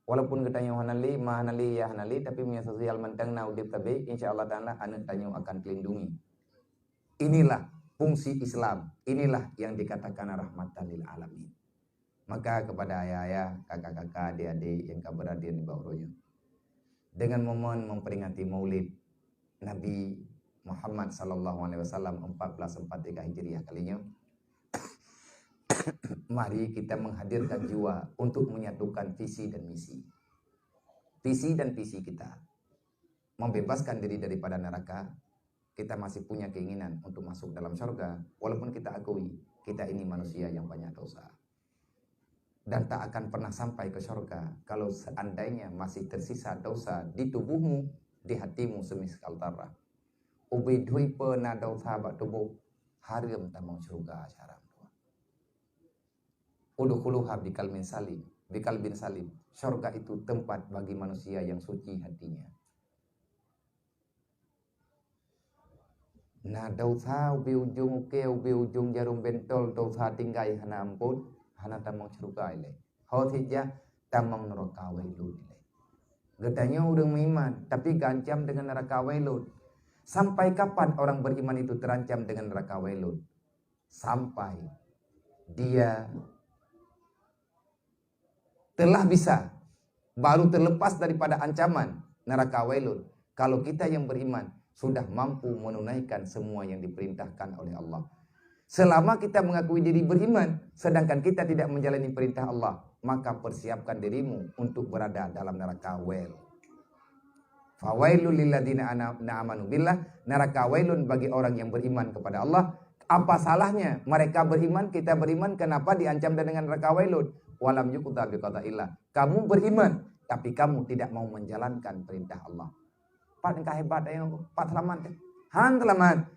walaupun geutanyoe hana lé, ma hana lé, yah hana lé, tapi meunyoe sosial mantong na udeb sabe, insya Allah Taala aneuk tanyoe akan teulindungi. Inilah fungsi Islam. Inilah yang dikatakan rahmatan lil alamin. Maka kepada ayah-ayah, kakak-kakak, adik-adik yang ka berada di bawah uroe nyoe, dengan momen memperingati Maulid Nabi Muhammad sallallahu alaihi wasallam empat belas empat tiga Hijriah kali nyoe, mari kita menghadirkan jiwa untuk menyatukan visi dan misi. Visi dan visi kita. membebaskan diri daripada neraka, kita masih punya keinginan untuk masuk dalam syurga, walaupun kita akui kita ini manusia yang banyak dosa. Dan tak akan pernah sampai ke syurga kalau seandainya masih tersisa dosa di tubuhmu, di hatimu semiskal darah. Ubé dhui peue na dosa bak tuboh, hareuem tamong syurga syara meutuah. Udkhuluha biqalbin salim, biqalbin salim. Syurga itu tempat bagi manusia yang suci hatinya. Na dosa ubé ujong ukée, ubé ujong jarom bentol, dosa tinggai hana ampon, hana tamong syurga ilée. Ho sijak tamong neuraka wailun ilée. Geutanyoe ureuëng meuiman, tapi geuancam dengan neraka wailun. Sampai kapan orang beriman itu terancam dengan neraka wailun? Sampai dia telah bisa, baru terlepas daripada ancaman neraka wailun, kalau kita yang beriman sudah mampu menunaikan semua yang diperintahkan oleh Allah. Selama kita mengakui diri beriman, sedangkan kita tidak menjalani perintah Allah, maka persiapkan dirimu untuk berada dalam neraka wail. Fawailul lilladzina ana-, amanu billah, neraka wailun bagi orang yang beriman kepada Allah. Apa salahnya mereka beriman, kita beriman, kenapa diancam dengan neraka wailun? Walam yuqda biqadaillah. Kamu beriman, tapi kamu tidak mau menjalankan perintah Allah. Pat engkah hebat ayong, pat selamat teh. Han selamat.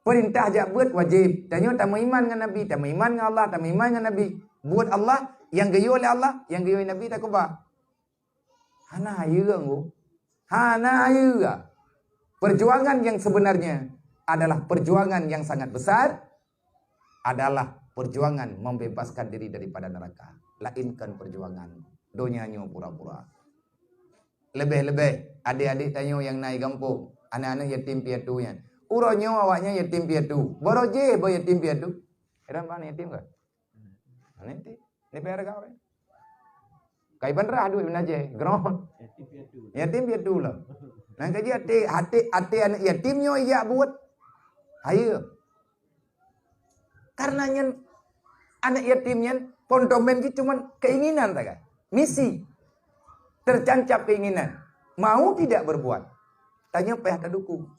Perintah jak buet wajib. Tanyoe tameuiman ngon Nabi, tameuiman ngon Allah, tameuiman ngon Nabi. Buet Allah, yang geuyue lé Allah, yang geuyue Nabi takuba. Hana hayeue ngô. Hana hayeue. Perjuangan yang sebenarnya adalah perjuangan yang sangat besar, adalah perjuangan membebaskan diri daripada neraka. Lainkan perjuangan donya nyoe pura-pura. Lebih-lebih adik-adik tanyoe nyang na i gampông, aneuk-aneuk yatim piatu nyan. Uroe nyoe awaknyan yatim piatu. Baroe jih ba yatim piatu. Heran bak aneuk yatim kan? Aneuk yatim. Ni payah ragam kan? Kai banrah duit bina jih. Ground. Yatim piatu lah. Nang kaji até, até, até aneuk yatim nyoe ijak buet. Hayeue. Karena nyan aneuk yatim nyan kondomen jih cuman keinginan sagai. Misi. Tercancap keinginan. Mau tidak berbuat. Tanyoe payah tadukung.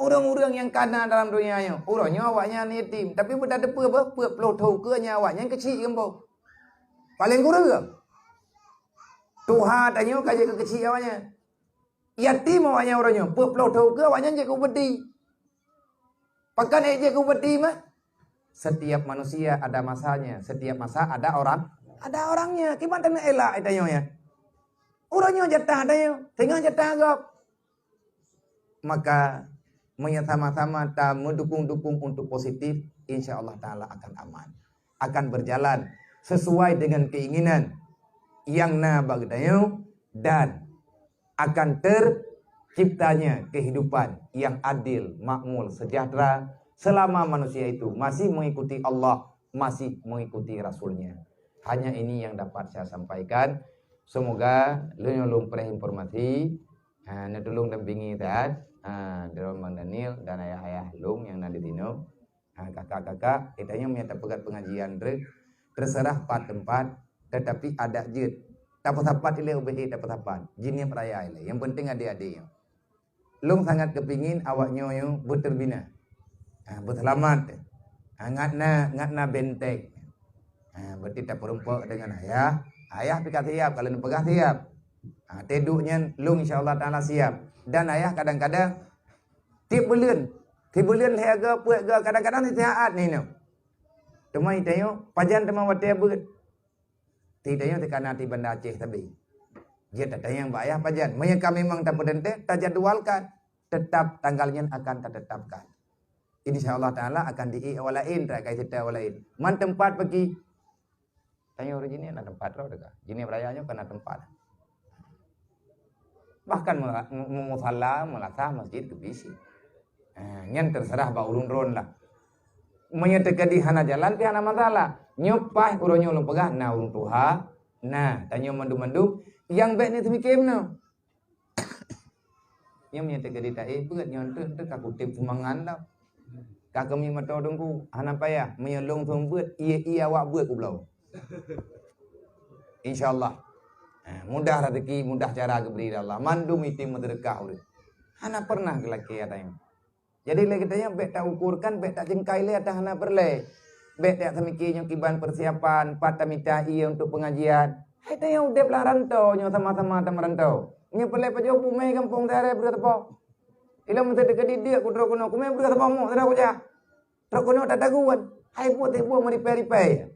Ureuëng-ureuëng nyang kana dalam donya nyoe, uroe nyoe awaknyan yatim, tapi beutateupeue bah, peuet ploh thon keue nyan awaknyan keuchik geumbong. Paleng kureueng. Tuha tanyoe ka jeuet keu keuchik awaknyan. Yatim awaknyan uroe nyoe, peuet ploh thon keue awaknyan jeuet keu upeti. Pakon ék jeuet keu upeti mah? Setiap manusia ada masanya, setiap masa ada orang, ada orangnya. Kiban tanyoe elak tanyoe ya. Uroe nyoe jatah tanyoe, teungoh jatah gob. Maka, meunyoe sama-sama ta meudukung-dukung untuk positif, insya Allah Ta'ala akan aman. Akan berjalan sesuai dengan keinginan nyang na bak geutanyoe dan akan terciptanya kehidupan yang adil, makmur, sejahtera selama manusia itu masih mengikuti Allah, masih mengikuti Rasul-Nya. Hanya ini yang dapat saya sampaikan. Semoga lôn, lôn preh informasi, ha, neutulông dampingi that, ha, droe Bang Daniel dan ayah-ayah lôn nyang na di sinoe. Ha, kakak-kakak, geutanyoe meunyoe tapeugah pengajian treb, terserah pat teumpat, tetapi adat jeuet. Tapeusapat ilée ubé tapeusapat, jinieb raya ilée. Yang penting adik-adik nyoe. Lôn sangat keupingin awaknyoe nyoe beuteubina. Ha, beuseulamat. Ha, ngat na, ngat na benteng. Ha, berarti tapeurumpok dengan ayah. Ayah pih ka siap, kalau neupeugah siap. Ha, teuduek nyan lôn insya Allah Ta'ala siap. Dan ayah kadang-kadang tieb buleuen, tieb buleuen lhée go, peuet go, kadang-kadang sisehat ni nyoe. Teuma tanyoe, pajan teuma watée beuet. Ti tanyoe teuka na ti Banda Aceh sabe. Jeuet tatanyong bak ayah pajan. Meunyoe ka memang tapeuteuntée, tajadwalkan. Tetap tanggal nyan akan tatetapkan. Insya Allah Ta'ala akan diék awak laén, takai serta awak laén. Man teumpat paki. Tanyoe ureuëng jinieb na teumpat droe teuka. Jinieb raya nyoe ka na teumpat. Bahkan mu-, mu-, mu-, musala, meulasah, masjid keu bisi. Eh, nyan terserah bak ureuëng droen lah. Meunyoe teukeudi hana jalan, pih hana masalah. Nyoe paih uroe nyoe lôn peugah, na ureuëng tuha, na, tanyoe mandum-mandum, nyang bék neuseumiké meunoe. Nyoe meunyoe teukeudi taék beuet nyoe, enteuk-enteuk ka kutem seumangat dah. Ka keumiet meuto teungku, hana payah, meunyoe lôn seumeubeuet, ié-ié awak beuet kubloe. Insya Allah. Ha, mudah rezeki, mudah cara geubri lé Allah. Mandum item meuseudeukah ureuëng. Hana pernah geulakée ata nyoe. Jadi lé geutanyoe bék taukurkan, bék tajeungkai lé ata hana peureulée. Bék tajak tamike nyoe kiban persiapan, pat tamita ié untuk pengajian. Hai tanyoe udeb lam rantau nyoe sama-sama tameuranto. Nyoe peureulée pajoh bumé gampông taré breueh teupok. Ilom teudeuk didiek ku trok keunoe, kumé breueh teupok mok teudah kujak. Trok keunoe tataguan. Hai buet-buet meuripée-ripée.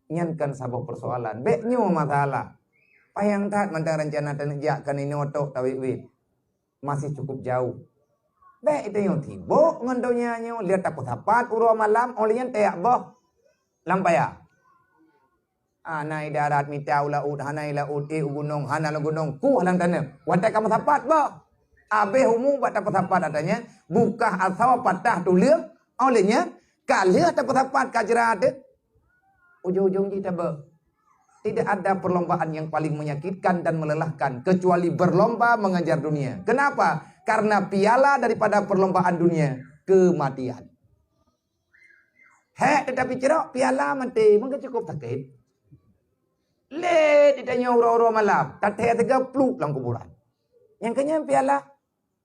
Nyan kan saboh persoalan. Bék nyoe masalah. Payang that mantong rencana taneuk jak keunoe tok tawét-wét. Masih cukup jauh. Bék tanyoe sibok ngon donya nyoe, lheueh tapeusapat uroe malam, óh lheueh nyan tajak boh lam paya. Hana i darat mita u laôt, hana i laôt ék u gunong, hana lam gunong kuh lam taneuk. Watée ka meusapat boh. Abéh umu bak tapeusapat ata nyan, bukah asoe patah tuleueng, óh lheueh nyan ka lheueh tapeusapat ka jrat teuh. Ujong-ujong jih tabeuet. Tidak ada perlombaan yang paling menyakitkan dan melelahkan kecuali berlomba mengejar dunia. Kenapa? Karena piala daripada perlombaan dunia kematian. Hék teutab picrok piala maté, meuka cukup sakét. Lé ditanyoe uroe-uroe malam, tathée teuga pluek lam kuburan. Nyang keunyan piala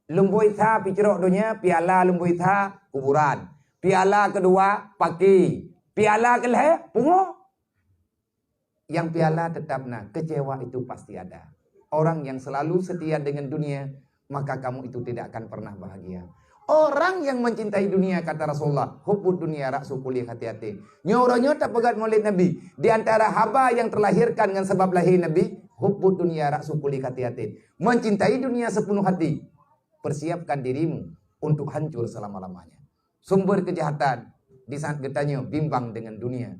lumboi sa picrok donya, piala lumboi sa kuburan. Piala keudua paki, piala keulhée pungo. Nyang piala tetap na, kecewa itu pasti ada. Orang yang selalu setia dengan dunia, maka kamu itu tidak akan pernah bahagia. Orang yang mencintai dunia, kata Rasulullah, hubbud dunya ra'su kulli khati'atin. Nyoe uroe nyoe tapeugah mulod Nabi, di antara haba yang terlahirkan ngon sabab lahé Nabi, hubbud dunya ra'su kulli khati'atin. Mencintai dunia sepenuh hati, persiapkan dirimu untuk hancur selama-lamanya. Sumber kejahatan di saat geutanyoe bimbang dengan dunia.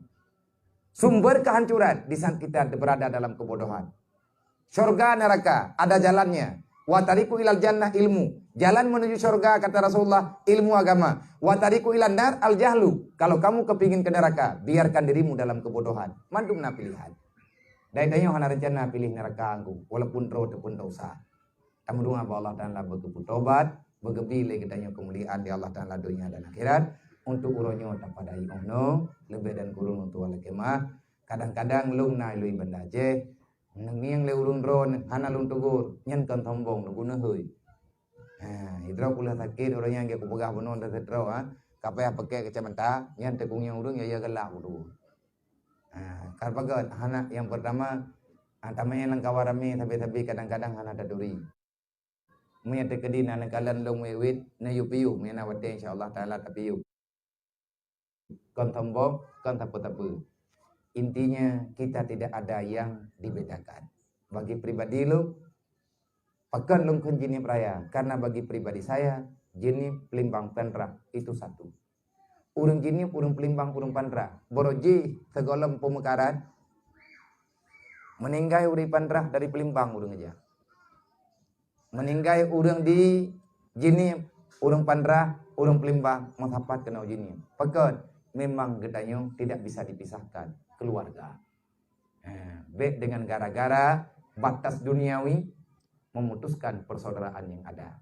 Sumber kehancuran di saat kita berada dalam kebodohan. Syurga neraka ada jalannya. Wa tariqu ilal jannah ilmu. Jalan menuju syurga, kata Rasulullah, ilmu agama. Wa tariqu ilan nar al jahlu. Kalau kamu kepingin ke neraka, biarkan dirimu dalam kebodohan. Mandum na pilihan. Dai tanyoe hana rencana piléh neraka ngon, walaupun droe teupeu dosa. Tameudong bak Allah Taala beugeupeu tobat, beugeubi lé geutanyoe keumuliaan di Allah Taala donya dan akhirat. Untuk uroe nyoe tapadai óh noe, leubeh dan kureueng untuk walakemah. Kadang-kadang lôn na lôn i Banda Aceh, neungieng lé ureuëng droe hana lôn teugor, nyan kon sombong, lôn guna hôi. Ha, idroe kulah sakét, uroe nyan geu kupeugah bunoe teuseudroe, ha. Ka payah pakai kacamata, nyan teukunyang ureuëng ya, ya galak beutôi. Ha, ka pagot hana yang pertama, ha, tameu'en lam kawan ramé sabe-sabe kadang-kadang hana taturi. Meunyoe teukeudi na neukalon lôn wét-wét, neuyue piôh, meunyoe na watée insya Allah Taala tapiôh. Kon sombong, kon sapeue-sapeue. Intinya kita tidak ada yang dibedakan. Bagi pribadi lôn, pakon lôn kheun Jeunieb raya, karena bagi pribadi saya, Jeunieb, Pelimbang, Peunrah itu satu. Ureuëng Jeunieb, ureuëng Pelimbang, ureuëng Peunrah, baroe jih sigohlom peumeukaran, meuninggai ureuëng Peunrah dari Pelimbang ureuëng jak. Meuninggai ureuëng di Jeunieb, ureuëng Peunrah, ureuëng Pelimbang meusapat keunoe Jeunieb. Pakon? Memang geutanyoe tidak bisa dipisahkan keluarga. Ha, bék dengan gara-gara batas duniawi memutuskan persaudaraan yang ada.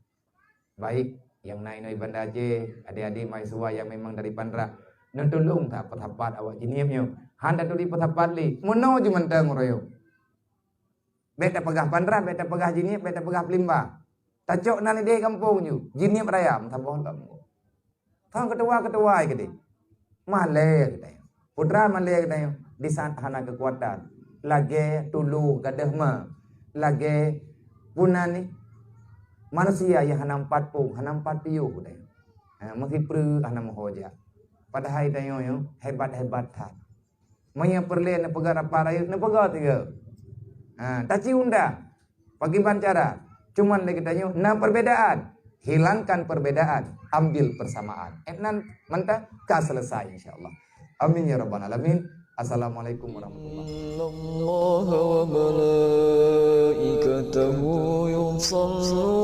Baik, nyang na inoe i Banda Aceh, adik-adik mahasiswa nyang memang dari Peunrah, neutulông that peusapat awak Jeunieb nyoe. Han taturi peusapat lé, meunoe jih mantong uroe nyoe. Bék tapeugah Peunrah, bék tapeugah Jeunieb, bék tapeugah Pelimbang. Tacok na leudeh gampông ju, Jeunieb raya meusaboh lom. Kon keutuwa-keutuwa keudeh. Malée geutanyoe. Putra malée geutanyoe di saat hana keukuatan. Lagée tuloh gadôh ma. Lagée bunan ni manusia nyang hana meupat pông, hana meupat piôh geutanyoe. Ha, meusipreuk hana meuho jak. Padahai tanyoe nyoe hebat-hebat that. Meunyoe peureulée neupeugah rapat rayeuk, neupeugah tiga. Ha, taci undang. Pakriban cara? Cuman lé geutanyoe na perbedaan. Hilangkan perbedaan, ambil persamaan. Eh, nan mantah ka selesai insya Allah. Amin ya rabbal alamin. Assalamualaikum warahmatullahi. Innallaha wa malaikatahu yusalluna